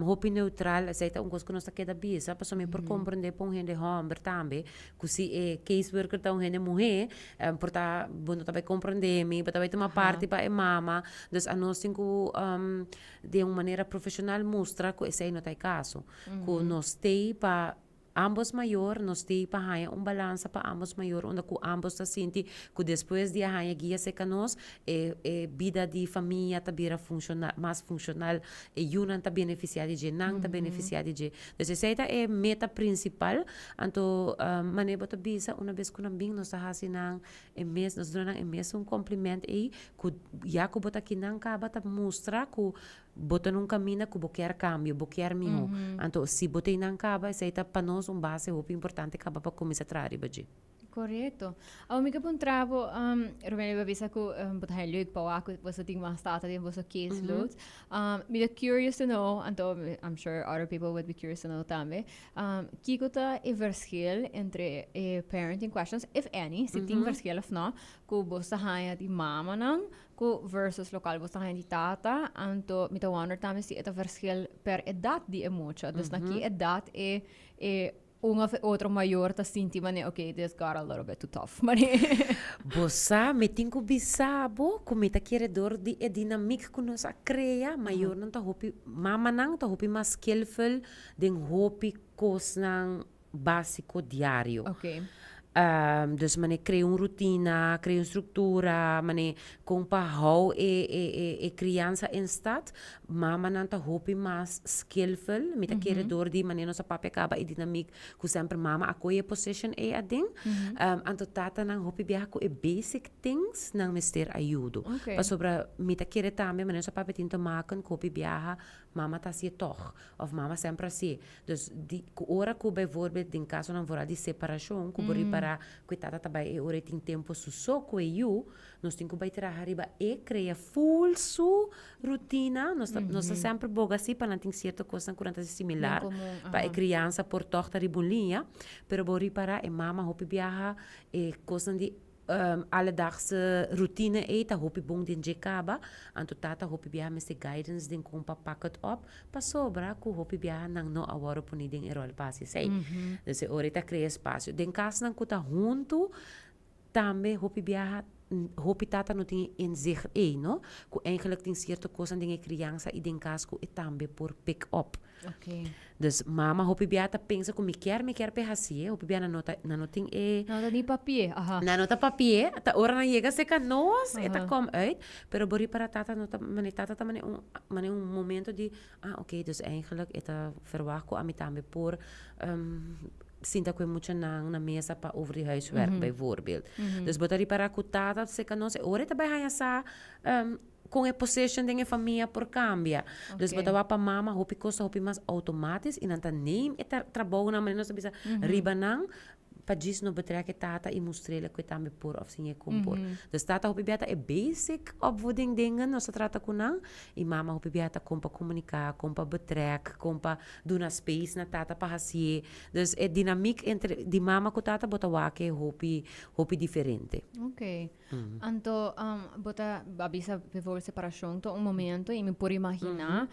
hopi neutral, esey ta un cos cu nos ta keda bisa, pasobra mi por comprende pa un hende homber tambe, cu si e caseworker ta un hende muhe, por ta bo no ta bay comprende mi, bo ta bay tuma parti pa e mama, dus anos tin cu den un manera profesional mustra cu esey no ta e caso, cu nos t'ey pa ambos mayor, nos t'ey pa haya un balansa pa ambos mayor unda cu ambos ta sinti cu despues di a haya guia cerca nos e e bida di famia ta bira funciona mas funcional, e yunan ta beneficia di dje, nan ta beneficia di dje. Dus esey ta e meta principal, anto manera bo ta bisa una bes cu nan bin nos ta haci nan e mes, nos duna nan e mesun compliment ey cu ya cu bo ta kinan caba ta mustra cu bo ta na un caminda cu bo kier cambio, bo kier miho. Anto si bo ta eynan caba esey ta pa nos un base hopi importante caba pa cuminsa traha riba dje. Correcto. Awor mi ke puntra bo, Romelio bo bisa ku bo ta haña leuk pa wak ku boso tin mas tata den boso caseloads. Mi ta curious to know, anto I'm sure other people would be curious to know tambe, kiko ta e verschil entre e parenting questions, if any, si tin verschil of no, ku boso ta haña di mamanan ku versus lokual boso ta haña di tata, anto mi ta wonder tambe si e ta verschil per edat di e mucha. Dus na ki edat e e Un of e otro mayor ta sinti manera, ok, this got a little bit too tough. Bo sa, mi tin ku bisa bo ku mi ta kere dor di e dinamik ku nos a krea, mayornan ta hopi, mamanan ta hopi mas skillful den hopi kosnan básiko diario. Dus manera krea un rutina, krea un struktura, manera kon pa hou e e e e kriansa en stad, mamanan ta hopi mas skillful, mi ta kere dor di manera nos a papia kaba e dinamik ku semper mama a kohe e position ei aden, anto tatanan hopi biaha ku e basic things nan mester ayudo. Pasobra mi ta kere tambe manera nos a papia tin te maken ku hopi biaha mama ta hasié tòg òf mama semper hasié. Dus di ku ora ku bijvoorbeeld den kasonan vooral di separashon ku bo ripará ku e tata ta bai e ora e tin tempu su so ku e yu, nos tin ku bai traha riba e krea ful su rutina. Nos ta nos ta semper boga si pa nan tin sierto kosnan ku nan ta hasi similar pa e kriansa por tòg ta riba un liña, pero bo ripará e mama hopi biaha e kosnan di. Alledaagse routine ei ta hopi bon den dje kaba, anto tata hopi biaha mester guidance den kon pa pak het op, pasobra ku hopi biaha nan no a wòrdu poni den e ròl pa hasi esei. Dus e ora ei ta krea espasio. Den kasnan ku ta huntu tambe hopi biaha hopi tata no tin e inzicht ei, no, ku eigenlijk tin sierto kosnan den e kriansa i den kas ku e tambe por pick up. Dus mama hopi bia ta pensa ku mi kier, mi kier p'e hasié, hopi bia nan no ta, nan no tin e. Nan no ta ni papié, aha. Nan no ta papié, ta ora nan yega serka nos e ta kom uit, pero bo ripara tata no ta, mane tata ta mane un, mane un momento di, ah oké, dus eigenlijk e ta verwacht ku ami tambe por sinta ku e muchanan na mesa pa over di huiswerk bijvoorbeeld. Dus bo ta ripara ku tata serka nos e ora e ta bai haña sa Con e position den e famia por cambia. Dus bo ta wak pa mama hopi cos ta hopi mas automatisch y nan ta neem e trabounan manera nos ta bisa riba nan pa djis no betrek e tata y mustr'el cu e tambe por of siñ'e con por. Dus tata hopi bia ta e basic opvoeding dingen nos ta trata cu nan y mama hopi bia ta con pa comunica, con pa betrek, con pa duna space na tata pa haci'e. Dus e dinamiek entre di mama cu tata bo ta wak e hopi hopi diferente. Anto bo ta a bisa bijvoorbeeld separacion ta un momento y mi por imagina,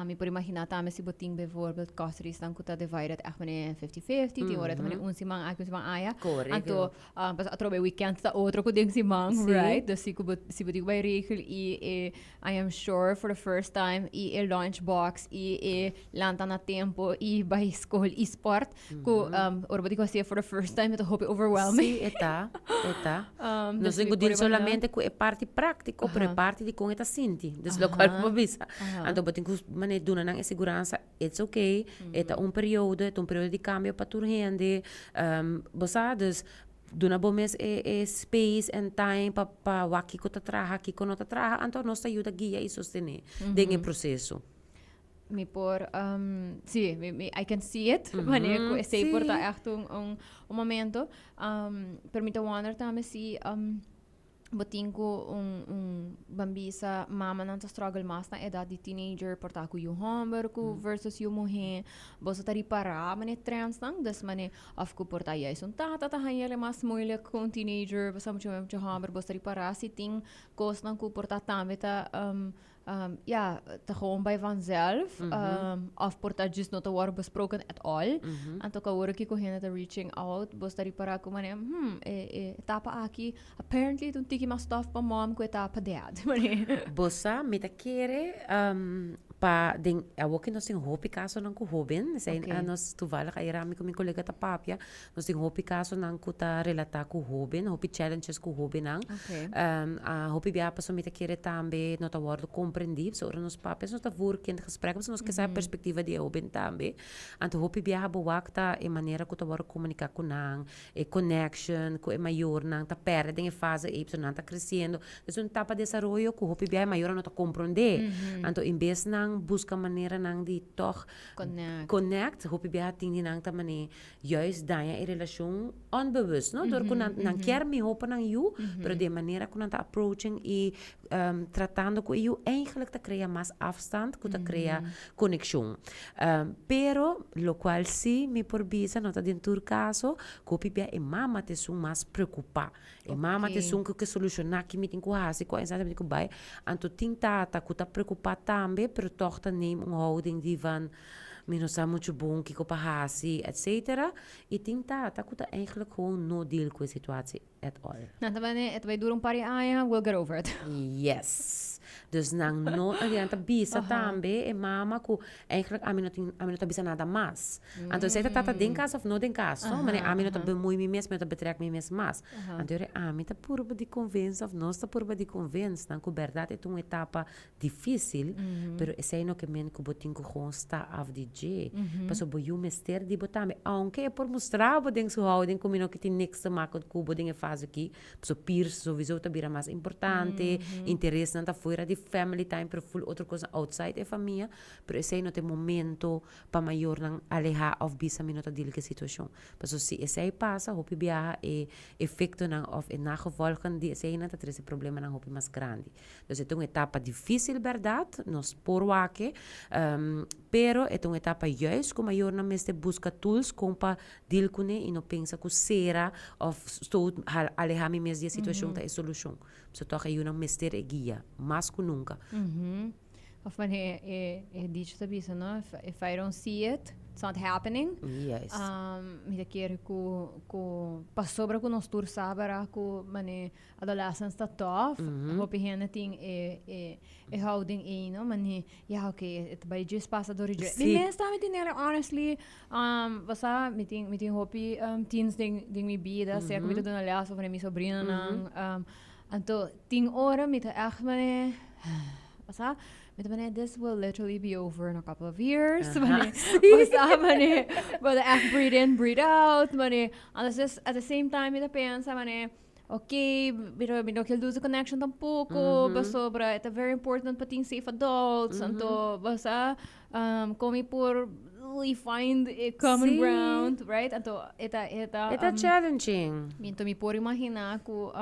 mi por imagina tambe si bo tin bijvoorbeeld custodiesnan cu ta divided echt manera 50-50, tin ora ta manera un siman aki un siman aya. Anto pasobra atrobe weekend ta otro cu den siman, right? Dus si cu bo si bo tin cu bay regel y e I am sure for the first time y e lunch box y e lanta na tempo y bay school y sport cu ora bo tin cu haci'e for the first time e ta hopi overwhelming. Sí, e ta, e ta. Nos tin cu deal solamente cu e parti practico, pero e parti di con e ta sinti. Dus locual cu bo bisa. Anto bo tin cu manera duna nan e siguransa, it's okay, e ta un periodo, e ta un periodo di cambio pa tur hende. Bo sa, dus duna bo mes e e space en time pa pa wak kiko ta traha, kiko no ta traha, anto nos ta yuda guia i sostené den e proseso. Mi por, sí, mi mi I can see it, wanneer ku esei por ta ègt un un un momento. Pero mi ta wonder tambe si bo tin ku un un ban bisa mamanan ta struggle mas na edat di teenager por ta ku yu hòmber ku versus yu muhé. Boso ta ripará manera trendsnan? Dus manera òf ku por ta juist un tata ta haña mas moeilijk ku un teenager pasobra mucha mucha hòmber. Boso ta ripará si tin kosnan ku por ta tambe ta ya, ta gewoon bij vanzelf. Of por ta just no ta wòrdu besproken at all. Anto ku awor aki ku hende ta reaching out, bo ta ripará ku manera, e e etapa aki apparently ta un tiki mas tough pa mom ku etapa dad. Bo sa, mi ta kere pa den awor ku nos tin hopi kasonan ku hoben, esei nos toevallig ayera ami ku mi kolega ta papia, Nos tin hopi kasonan ku ta relatá ku hóben, hopi challenges ku hóbennan. Hopi biaha pasobra mi ta kere tambe no ta wòrdu komprendí. Pasobra ora nos papia nos ta voer kindgesprek pasobra nos ke sa e perspektiva di e hóben tambe. Anto hopi biaha bo wak ta e manera ku ta wòrdu komuniká ku nan, e connection ku e mayornan ta pèrdè den e fase ei pasobra nan ta kresiendo. Es un etapa di desaroyo ku hopi biaha e mayornan no ta komprondé. Anto en bes nan buska maneranan di tòg Connect. connect, hopi biaha tin di nan ta manera Juist daña e relacion onbewust, no? Door cu nan, nan kier miho pa nan yu, pero di e manera cu nan ta approaching y tratando cu e yu eigenlijk ta crea mas afstand cu ta crea conexion. Pero, locual si mi por bisa, no ta den tur caso, cu hopi bia e mama ta esun mas preocupa. E mama ta esun cu ke soluciona ki mi tin cu haci, cua instancia mi tin cu bay. Anto tin tata cu ta preocupa tambe, pero toch ta neem un houding di van, Mi no sa muchu bon kiko pa hasi, etcetera. I tin tata ku ta eigenlijk gewoon no deal ku e situatie at all. Nan ta bini, e ta bai dura un par di aña, we'll get over it. Yes. Dus nan no, nan ta bisa tambe e mama ku eigenlijk ami no tin, ami no ta bisa nada mas. Anto esei ta tata den kas of no den kas, no? Manera ami no ta bemoei mi mes, mi no ta betrek mi mes mas. Anto yora ami ta purba di convince of nos ta purba di convince nan ku bèrdat e ta un etapa Difícil, pero esei no ke men ku bo tin ku gewoon sta af di dje. Pasobra bo yu mester di bo tambe. Aunke e por mustra bo den su houding ku mi no ke tin niks te maken ku bo den e fase aki, pasobra peers sowieso ta bira mas importante, interesnan ta fuera di family time, pero ful otro kosnan outside e famia, pero esei no ta e momento pa mayornan alehá òf bisa mi no ta deal ku e situashon. Pasobra si esei pasa, hopi biaha e efektonan òf e nagevolgen di eseinan ta trese problemanan hopi mas grandi. Dus e ta un etapa difícil bèrdat, nos por wak-e, pero e ta un etapa. etapa juist ku mayornan mester buska tools kon pa deal kuné i no pensa ku sera òf stoot alehá mi mes di e situashon ta e solushon. So tòg e yunan mester e guia mas ku nunka. Of wanneer e dicho ta bisa, no? If I don't see it, it's not happening. Mi ta kere ku pasobra ku nos tur sa bera ku mane adolescents ta tough, hopi hende tin e houding ei, no? Mane, ya oké, e ta bai djis pasa dor di dje. Mi mes tambe tin nere, honestly, bo sa, mi tin hopi teens den mi bida, sea ku mi ta duna les of mi sobrinonan. Anto tin ora mi ta echt mane, bo sa, mi ta mane, "This will literally be over in a couple of years." Mane, bo sa, mane, bo ta echt breathe in, breathe out, mane. Anders dus at the same time mi ta pensa mane, ok, pero mi no kier lose the connection tampoco, pasobra e ta very important pa tin safe adults, anto, bo sa, kon mi por really find a common ground, right? Anto e ta E ta challenging. Anto mi por imagina ku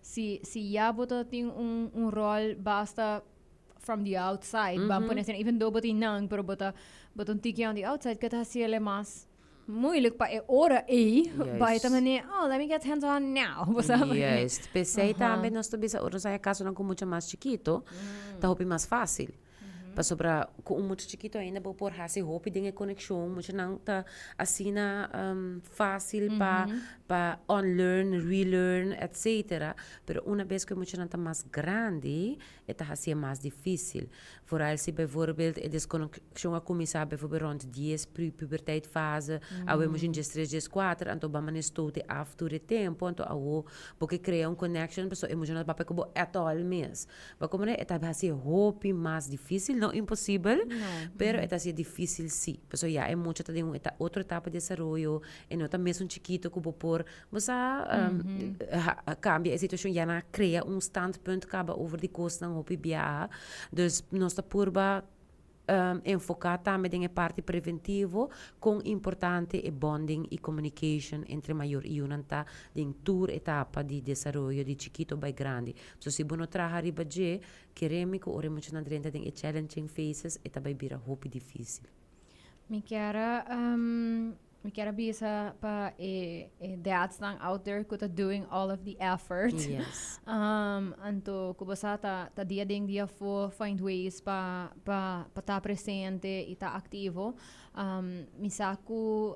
si ya bo ta tin un rol basta from the outside, ban pone asina, even though bo tin nan, pero bo ta un tiki on the outside, ku ta hasiele mas moeilijk pa e ora ei, bai ta mane, "Oh, let me get hands on now." Bo sa, mane. Juist. P'esei tambe nos ta bisa ora nos haya kasonan ku mucha mas chikito, ta hopi mas fásil. Pasobra ku un mucha chikito ainda bo por hasi hopi den e konekshon. Muchanan ta asina fásil pa unlearn, relearn, etcetera. Pero una bes ku e muchanan ta mas grandi, e ta hasié mas difísil. Vooral si bijvoorbeeld e deskonekshon a kuminsá bijvoorbeeld rònt 10, puberteit fase, awe mucha 13, 14, anto bo a manera stoot e af tur e tempu, anto awo bo ke krea un connection pasobra e mucha no ta papia ku bo at all mes. Bo komprende? E ta hasié hopi mas difísil, no imposibel, pero e ta hasié difísil sí. Pasobra ya e mucha ta den un otro etapa di desaroyo, e no ta mesun chikito ku bo por, bo sa, kambia e situashon, ya nan a krea un standpunt kaba over di kosnan hopi biaha. Dus nos ta purba enfoká tambe den e parti preventivo, kon importante e bonding i communication entre mayor i yunan ta den tur etapa di desaroyo di chikito bai grandi. So si bo no traha riba dje, kere mi ku ora e muchanan drenta den e challenging phases e ta bai bira hopi difísil. Mi kier a bisa pa e dads nan out there ku ta doing all of the effort. Anto ku bo sa ta dia den dia afó find ways pa ta presente i ta aktivo. Mi sa ku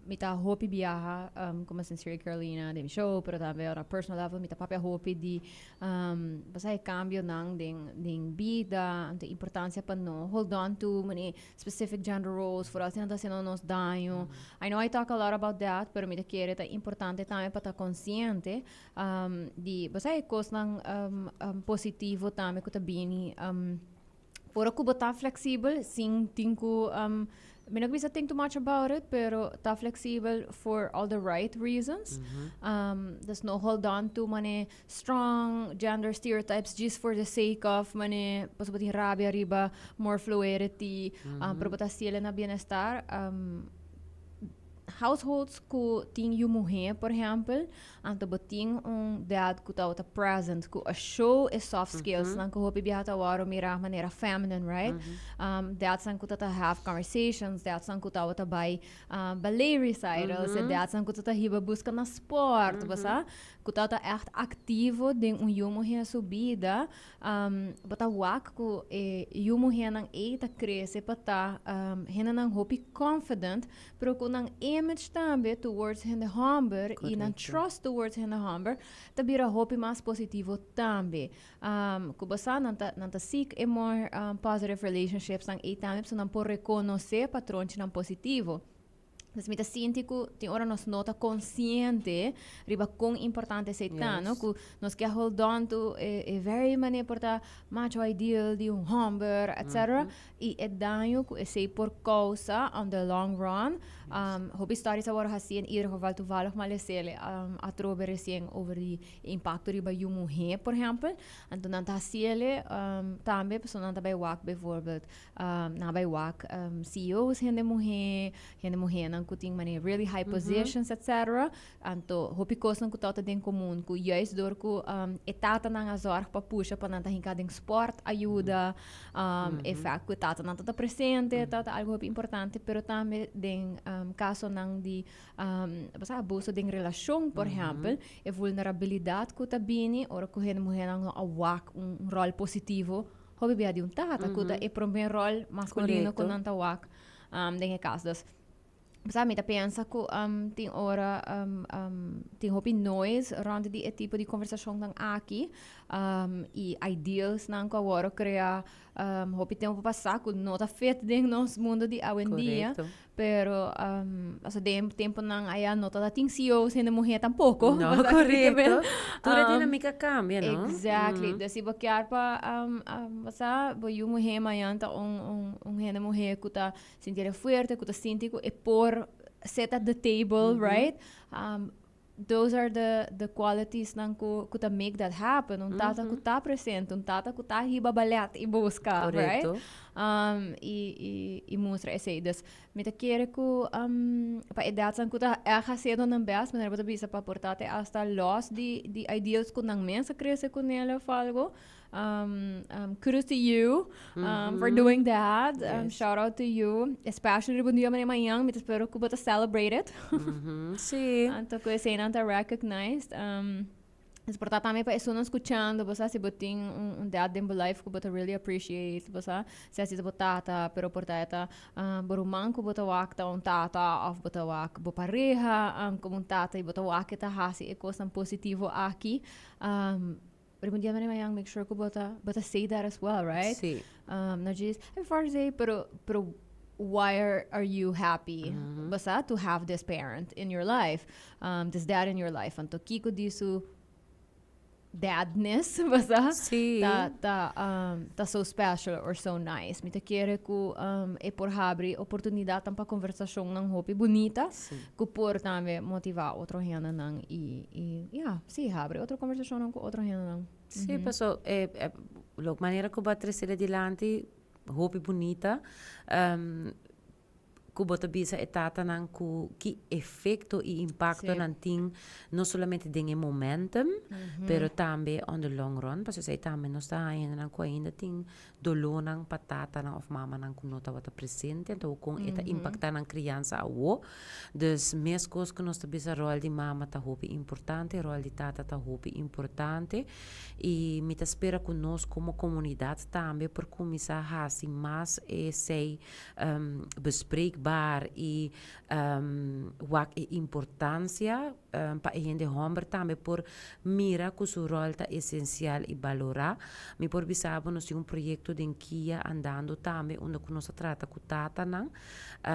mi ta hopi biaha komo Sincere Carolina den mi show, pero tambe on a personal level mi ta papia hopi di bo sa e kambionan den bida, anto importansia pa no hold on to mane specific gender roles, vooral si nan ta haciendo nos daño. I know I talk a lot about that, pero mi ta kere ta importante tambe pa ta consciente di, bo sa, e kosnan positivo tambe ku ta bini ora ku bo ta flexibel sin tin ku, mi no bisa think too much about it, pero ta flexibel for all the right reasons. Dus no hold on to mane strong gender stereotypes just for the sake of mane pasobra bo tin rabia riba more fluidity, pero bo ta hasiel na bienestar. Households ku tin yu muhé, por ehèmpel, anto bo tin un dad ku tabata present, ku a show e soft skills nan ku hopi biaha ta wòrdu mira manera feminine, right? Dads nan ku ta have conversations, dads nan ku tabata bai ballet recitals, e dads nan ku ta hiba buska na sport, bo sa, ku tabata echt aktivo den un yu muhé su bida, bo ta wak ku e yu muhénan ei ta krese pa ta hendenan hopi confident, pero ku nan image tambe towards hende hòmber i nan trust towards hende hòmber ta bira hopi mas positivo tambe. Ku bo sa nan ta seek e more positive relationships nan ei tambe pasobra nan por rekonosé patronchinan positivo. Dus mi ta sinti ku tin ora nos no ta konsiente riba kon importante esei ta, no? Ku nos ke hold on to e very manera por ta macho ideal di un hòmber, etcetera. I e daño ku esei por kousa on the long run. Hopi studies a wordo haci, in ieder geval toevallig m'a lesele atrobe recien over di impacto riba yu muhe, por ehempel. Anto nan ta haciele tambe pasobra nan ta bay wak bijvoorbeeld, nan a bay wak CEO's hende muhe, hende muhenan cu tin manera really high positions, etc. Anto hopi cosnan cu tabata den comun cu juist door cu e tatanan a zorg pa pusha pa nan ta hinca den sport a yuda, e fact cu e tatanan tabata presente tabata algo hopi importante, pero tambe den casonan di abuso den relacion, por ehempel, e vulnerabilidad cu ta bini ora cu hende muhernan no a wak un rol positivo hopi bia di un tata cu ta e prome rol masculino cu nan ta wak den e cas. Dus sa mi ta pensa cu tin ora tin hopi noise rond di e tipo di conversacionnan aki y idealsnan cu a worde crea hopi tempo pasa cu no ta fit den nos mundo di awendia. Pero pasobra den temponan aya no tabata tin CEO's hende muher tampoco. No, correcto. Tur e dinamica a cambia, no? Exactly. Dus si bo kier pa bo sa bo yu muher mañan ta un hende muher cu ta sinti el fuerte, cu ta sinti cu e por sit at the table, right? Those are the qualities nan cu ta make that happen. Un tata cu ta presente, un tata cu ta hiba ballet y busca, right? Y mustra esey. Dus mi ta kere cu pa e dadsnan cu ta erg haciendo nan best, manera bo ta bisa pa por ta te hasta los di ideals cu nan mes a crece cu nel of algo. Kudos to you for doing that. Shout out to you. Especially riba un dia manera mañan, mi ta spero ku bo ta celebrate it. Sí. Anto ku eseinan ta recognized. Es por ta tambe pa esunnan skuchando, bo sa si bo tin un dad den bo life ku bo ta really appreciate, bo sa, sea si ta bo tata, pero por ta e ta bo ruman ku bo ta wak ta un tata òf bo ta wak bo pareha komo un tata i bo ta wak e ta hasi e kosnan positivo aki. Riba un dia manera mañan make sure ku bo ta bo ta say that as well, right? Sí. No djis happy Father's Day, pero pero why are you happy? Bo sa to have this parent in your life, this dad in your life. Anto kiko di su dadness, bo sa? Sí. Ta so special or so nice. Mi ta kere ku e por habri oportunidatnan pa konversashonnan hopi bunita. Sí. Ku por tambe motivá otro hendenan i i ya, sí, habri otro konversashonnan ku otro hendenan. Sí, paso e lo manera ku bo a trese dilanti hopi bunita ku bo ta bisa e tatanan ku ki efekto i impakto nan tin no solamente den e momentum pero tambe on the long run pasobra esei tambe nos ta haña hendenan ku ainda tin dolónan pa tatanan òf mamanan ku no tabata presente, anto kon e ta impaktá nan kriansa awo. Dus meskos ku nos ta bisa ròl di mama ta hopi importante, ròl di tata ta hopi importante i mi ta spera ku nos komo komunidat tambe por kuminsá hasi mas esei bespreekbaar i wak e importansia pa e hende hòmber tambe por mira ku su ròl ta esensial i balorá. Mi por bisa bo nos tin un proyekto den kia andando tambe unda ku nos ta trata ku tatanan.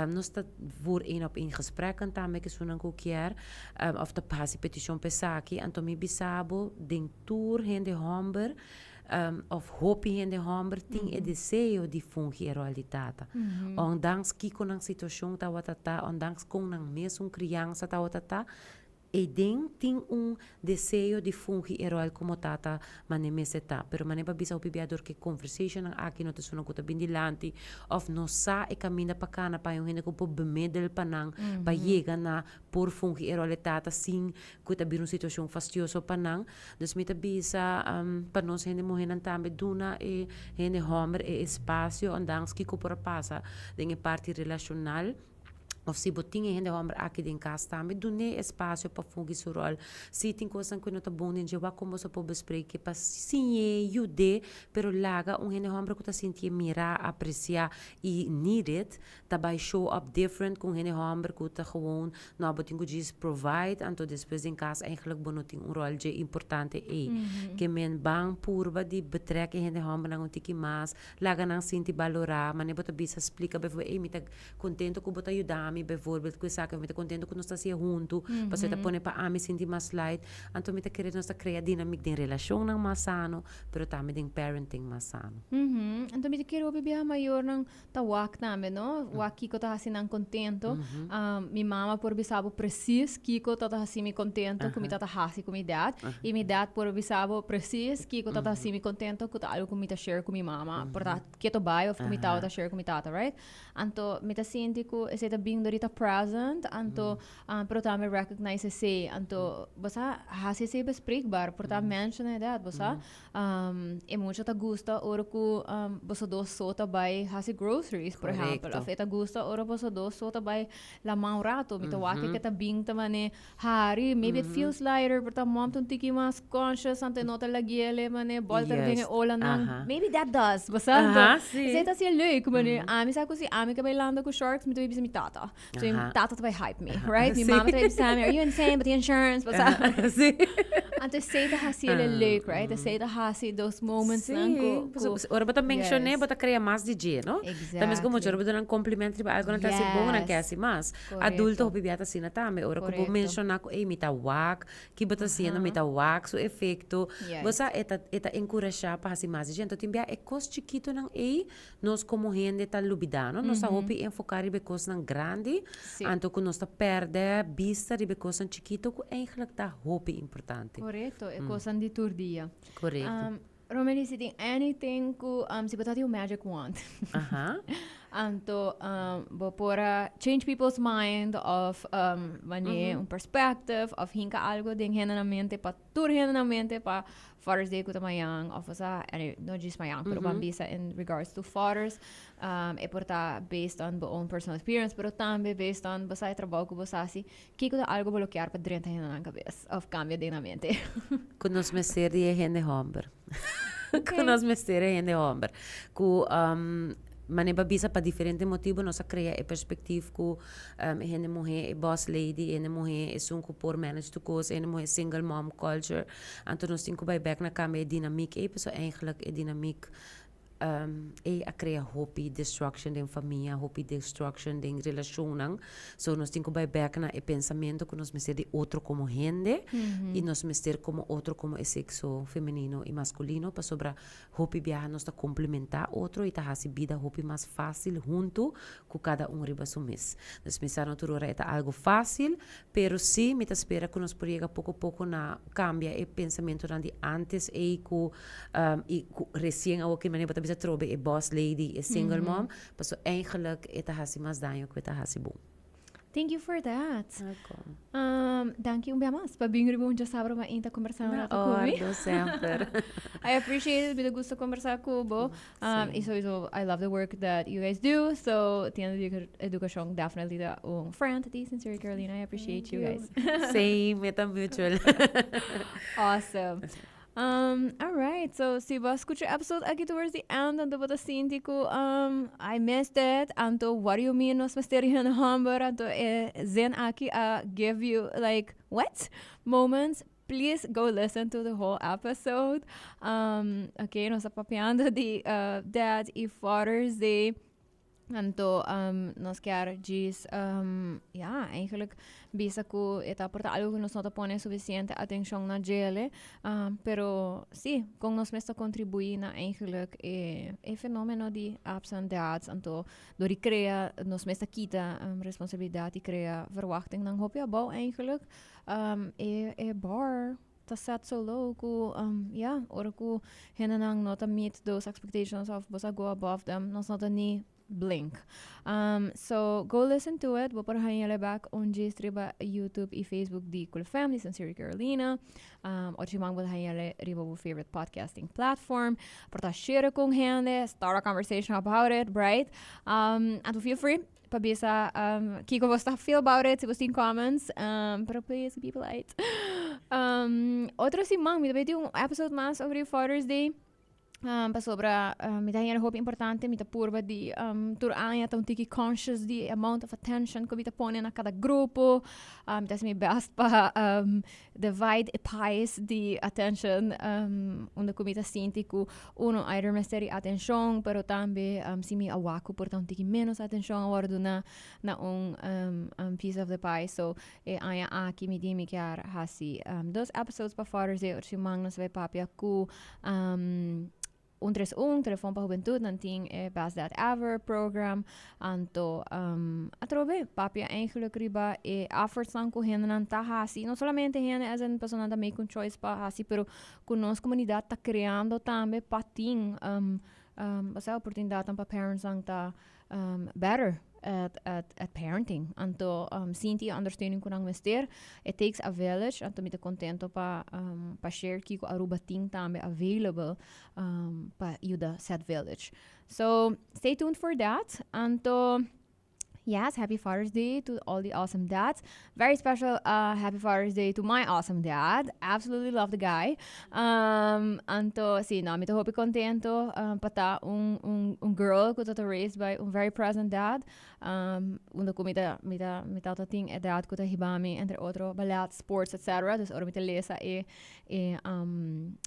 Nos ta voer één op één gesprekken tambe ku esunnan ku kier òf ta hasi petishon pa esaki. Anto mi bisa bo den tur hende hòmber Of hopi hende hòmber tin e deseo di fungi e ròl di tata. Ondanks kiko nan situashon tabata ta, ondanks kon nan mesun kriansa tabata ta, eiden tin un deseo di fungi e ròl komo tata manera mester ta. Pero manera pa bisa hopi bia dor ku e konversashonnan aki no ta esunnan ku ta bin dilanti òf no sa e kaminda pa kana pa hay un hende ku por bemiddel pa nan pa yega na por fungi e ròl di tata sin ku ta bira un situashon fastioso pa nan. Dus mi ta bisa pa nos hende muhénan tambe duna e hende hòmber e espasio ondanks kiko por a pasa den e parti relashonal òf si bo tin e hende hòmber aki den kas tambe dun'é espasio pa fungi su ròl. Si tin kosnan ku no ta bon den dje wak kon boso por bespreke pa siñ'é, yud'é, pero laga un hende hòmber ku ta sintié mirá, apresiá i needed ta bai show up different ku un hende hòmber ku ta gewoon no bo tin ku djis provide anto despues den kas eigenlijk bo no tin un ròl dje importante ei. Ke men ban purba di betrek e hende hòmbernan un tiki mas, laga nan sinti balorá, manera bo ta bisa splika bijvoorbeeld ey mi ta kontento ku bo ta yuda mi. ami bijvoorbeeld ku esaki, mi ta kontento ku nos ta hasié huntu, pasobra e ta pone pa ami sinti mas light. Anto mi ta kere nos ta krea dinamik den relashonnan mas sano, pero tambe den parenting mas sano. Anto mi ta kere hopi biaha mayornan ta wak tambe, no? Wak kiko ta hasi nan kontento. Mi mama por bisa bo precies kiko ta ta hasi mi kontento ku mi ta ta hasi ku mi dad. I mi dad por bisa bo precies kiko ta ta hasi mi kontento ku ta algu ku mi ta share ku mi mama. Por ta keto bai of ku mi tabata share ku mi tata, right? Anto mi ta sinti ku esei ta bin dor di ta present, anto pero tambe recognize esei. Anto bo sa hasi esei bespreekbaar, por ta mention e dad, bo sa. E mucha ta gusta ora ku boso dos so ta bai hasi groceries, por ehèmpel. Òf e ta gusta ora boso dos so ta bai laman un rato. Mi ta wak ke ta bin ta mane hari. Maybe it feels lighter, por ta mom ta un tiki mas conscious, anto e no ta laguiele mane bòlter den e olanan. Maybe that does, bo sa? Anto esei ta hasié leuk, mane ami sa ku si ami ke bai landa ku sharks, mi ta bai bisa mi tata. So mi tata ta bai hype me, right? Mi mama ta bai bisa mi, are you insane? Bo tin insurance, bo sa? Anto esei ta hasi el leuk, right? Esei ta hasi those moments nan ku. Sí, ora bo ta mencion'é, bo ta crea mas di dje, no? Ta mes como ora bo duna un compliment riba algo nan ta hasi bon, nan ke hasi mas. Adulto hopi bia ta asina tambe. Ora ku bo menciona ku, ey, mi ta wak, ki bo ta hasiendo, mi ta wak su efecto. Bo sa, e ta, e ta encurasha pa hasi mas di dje. Anto tin bia e kos chikitonan ey Nos komo hende ta lubidá, no? Nos ta hopi enfoká riba e kosnan grandi, anto ku nos ta pèrdè bista riba e kosnan chikitu ku eigentlik ta hopi importante. Korekto, e kosnan di tur dia. Korekto. Romely, si tin anything ku, si bo ta tin un magic wand, anto bo por a change people's mind òf manera un perspective òf hinka algu den hendenan mente pa tur hende na mente pa Father's Day ku ta mañan of osea, anyway, no djis mañan, pero ban bisa in regards to fathers, e por ta based on bo own personal experience, pero tambe based on bo sa e trabou ku bo sa hasi, kiko ta algo bo lo kier pa drenta hende nan kabes of kambia den nan mente? Ku nos mester di e hende hòmber. Ku nos mester e hende hòmber. Ku Manera bo a bisa pa diferente motibu nos a krea e perspektif ku e hende muhé e boss lady, e hende muhé esun ku por manage tur kos, e hende muhé single mom culture. Anto nos tin ku bai bèk na kambia e dinamik ei pasobra eigentlik e dinamik ei a krea hopi destruction den famia, hopi destruction den relashonnan. So nos tin ku bai bèk na e pensamentu ku nos mester di otro komo hende i nos mester komo otro komo e sekso femenino i maskulino pasobra Hopi biaha nos ta komplementá otro i ta hasi bida hopi mas fásil huntu ku kada un riba su mes. Dus mi sa no tur ora e ta algu fásil, pero sí mi ta spera ku nos por yega poko poko na kambia e pensamentunan di ántes ei ku i ku resien awor ki manera bo ta bisa trobe e boss lady, e single mom, pasobra eigentlik e ta hasi mas daño ku e ta hasi bon. Thank you for that. Welkom. Danki un bia mas pa bin riba un djasabra mainta kombersá un Na rato ku mi. ordo semper. I appreciate it, mi ta gusta kombersá ku bo. I sowieso I love the work that you guys do. So Tienda di Edukashon definitely ta un friend di Sincerely Carolina. I appreciate you guys. Same, mi ta mutual. Awesome. All right, so si bo a scucha e episode aki towards the end, anto bo ta sinti cu I missed it, anto what do you mean nos mester di hende homber, anto e zin aki a give you like what moments, please go listen to the whole episode. Ok, nos ta papiando di Dad y Father's Day. Anto nos kier djis ya eigenlijk bisa ku e ta por ta algu ku nos no ta pone sufisiente atenshon na djele pero si kon nos mes ta kontribuí na eigenlijk e e fenomeno di absent dads anto dor di krea nos mes ta kita responsabilidat i krea verwachtingnan hopi abou eigenlijk e e bar ta set so low ku ya ora ku hendenan no ta meet those expectations of bo sa go above them nos no ta ni blink. So go listen to it bo por haña bek un djis riba YouTube y Facebook di Cool Family Sincerely Carolina. Otro siman bo ta haña riba bo favorite podcasting platform. Por ta share con hende, start a conversation about it, right? Anto feel free pa bisa kiko bo ta feel about it, si bo tin comments, pero please be polite. Otro siman mi ta bay tin un episode mas over di Father's Day. Pasobra mi ta haña hopi importante, mi ta purba di tur aña ta un tiki conscious di e amount of attention ku mi ta pone na kada grupo. Mi ta hasi mi best pa divide e pies di attention unda ku mi ta sinti ku uno either mester di atenshon, pero tambe si mi a wak ku por ta un tiki menos atenshon a wòrdu duna na un piece of the pie. So e aña aki mi di mi kier hasi dos episodes pa Father's Day, otro siman nos bai papia ku Un tres un, Telefon pa Hubentud, nan tin e Best Dad Ever program. Anto atrobe papia eigenlijk riba e effortsnan ku hendenan ta hasi, no solamente hende as in personanan ta make un choice pa hasi, pero ku nos komunidat ta kreando tambe pa tin osea oportunidatnan pa parentsnan ta better at at at parenting. Anto sinti e ondersteuning ku nan mester. It takes a village, anto mi ta kontento pa pa share kiko Aruba tin tambe available pa yuda said village. So stay tuned for that. Anto yes, happy Father's Day to all the awesome dads. Very special happy Father's Day to my awesome dad. Absolutely love the guy. Anto, si, no, mi ta hopi contento pa ta un, un, un girl cu ta raised by un very present dad. Unda cu mi ta, mi ta, mi tata tin e dad cu ta hiba mi, entre otro, ballet, sports, etc. Dus ora mi ta lesa e, e,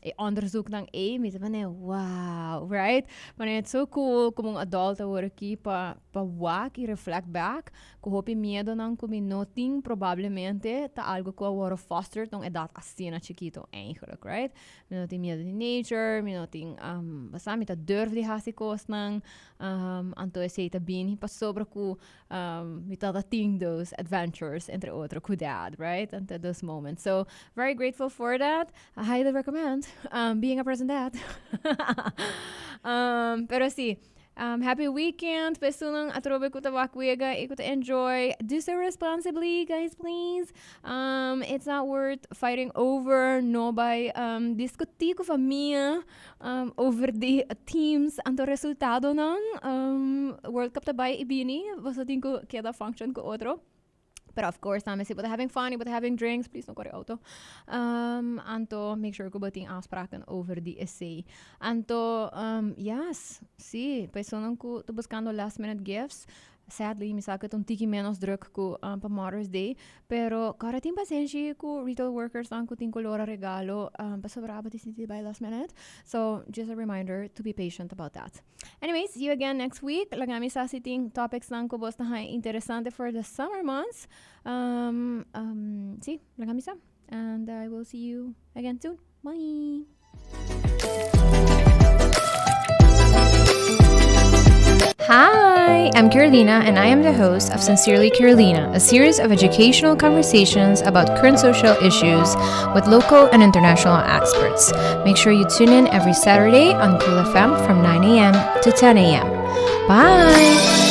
e onderzoeknan ei, mi ta manera, wow, right? Manera, it's so cool como un adult awor aki pa, pa wak y reflect back Ku hopi miedonan ku mi no tin probablemente ta algo ku a wòrdu fostered na un edat asina chikito eigenlijk, right? Mi no tin miedo di nature, mi no tin, basta mi ta durf di hasi kosnan, anto esei ta bini pasobra ku mi tabata tin those adventures entre otro ku dad, right? Anto those moments. So, very grateful for that. I highly recommend being a present dad. Pero si. Happy weekend pa esunnan atrobe ku ta wak wega i ku ta enjoy. Do so responsibly, guys, please. It's not worth fighting over, no bai diskutí ku famia over di teams anto resultadonan. World Cup ta bai i bini, boso tin ku keda function ku otro. Pero of course tambe si bo ta having fun y bo ta having drinks, please no kore auto. Anto make sure ku bo tin afspraken over di esei. Anto yes, si, personan ku ta buskando last minute gifts, sadly mi sa ku ta un tiki menos druk ku pa Mother's Day, pero kòrda tin pasenshi ku retail workersnan ku tin ku lora regalo pasobra abo ta sinti di bai last minute. So just a reminder to be patient about that. Anyways, see you again next week. Laga mi sa si tin topics nan ku bos ta haña interesante for the summer months. Sí, laga mi sa. And I will see you again soon. Bye. Hi, I'm Carolina, and I am the host of Sincerely Carolina, a series of educational conversations about current social issues with local and international experts. Make sure you tune in every Saturday on Cool FM from 9 a.m. to 10 a.m. Bye!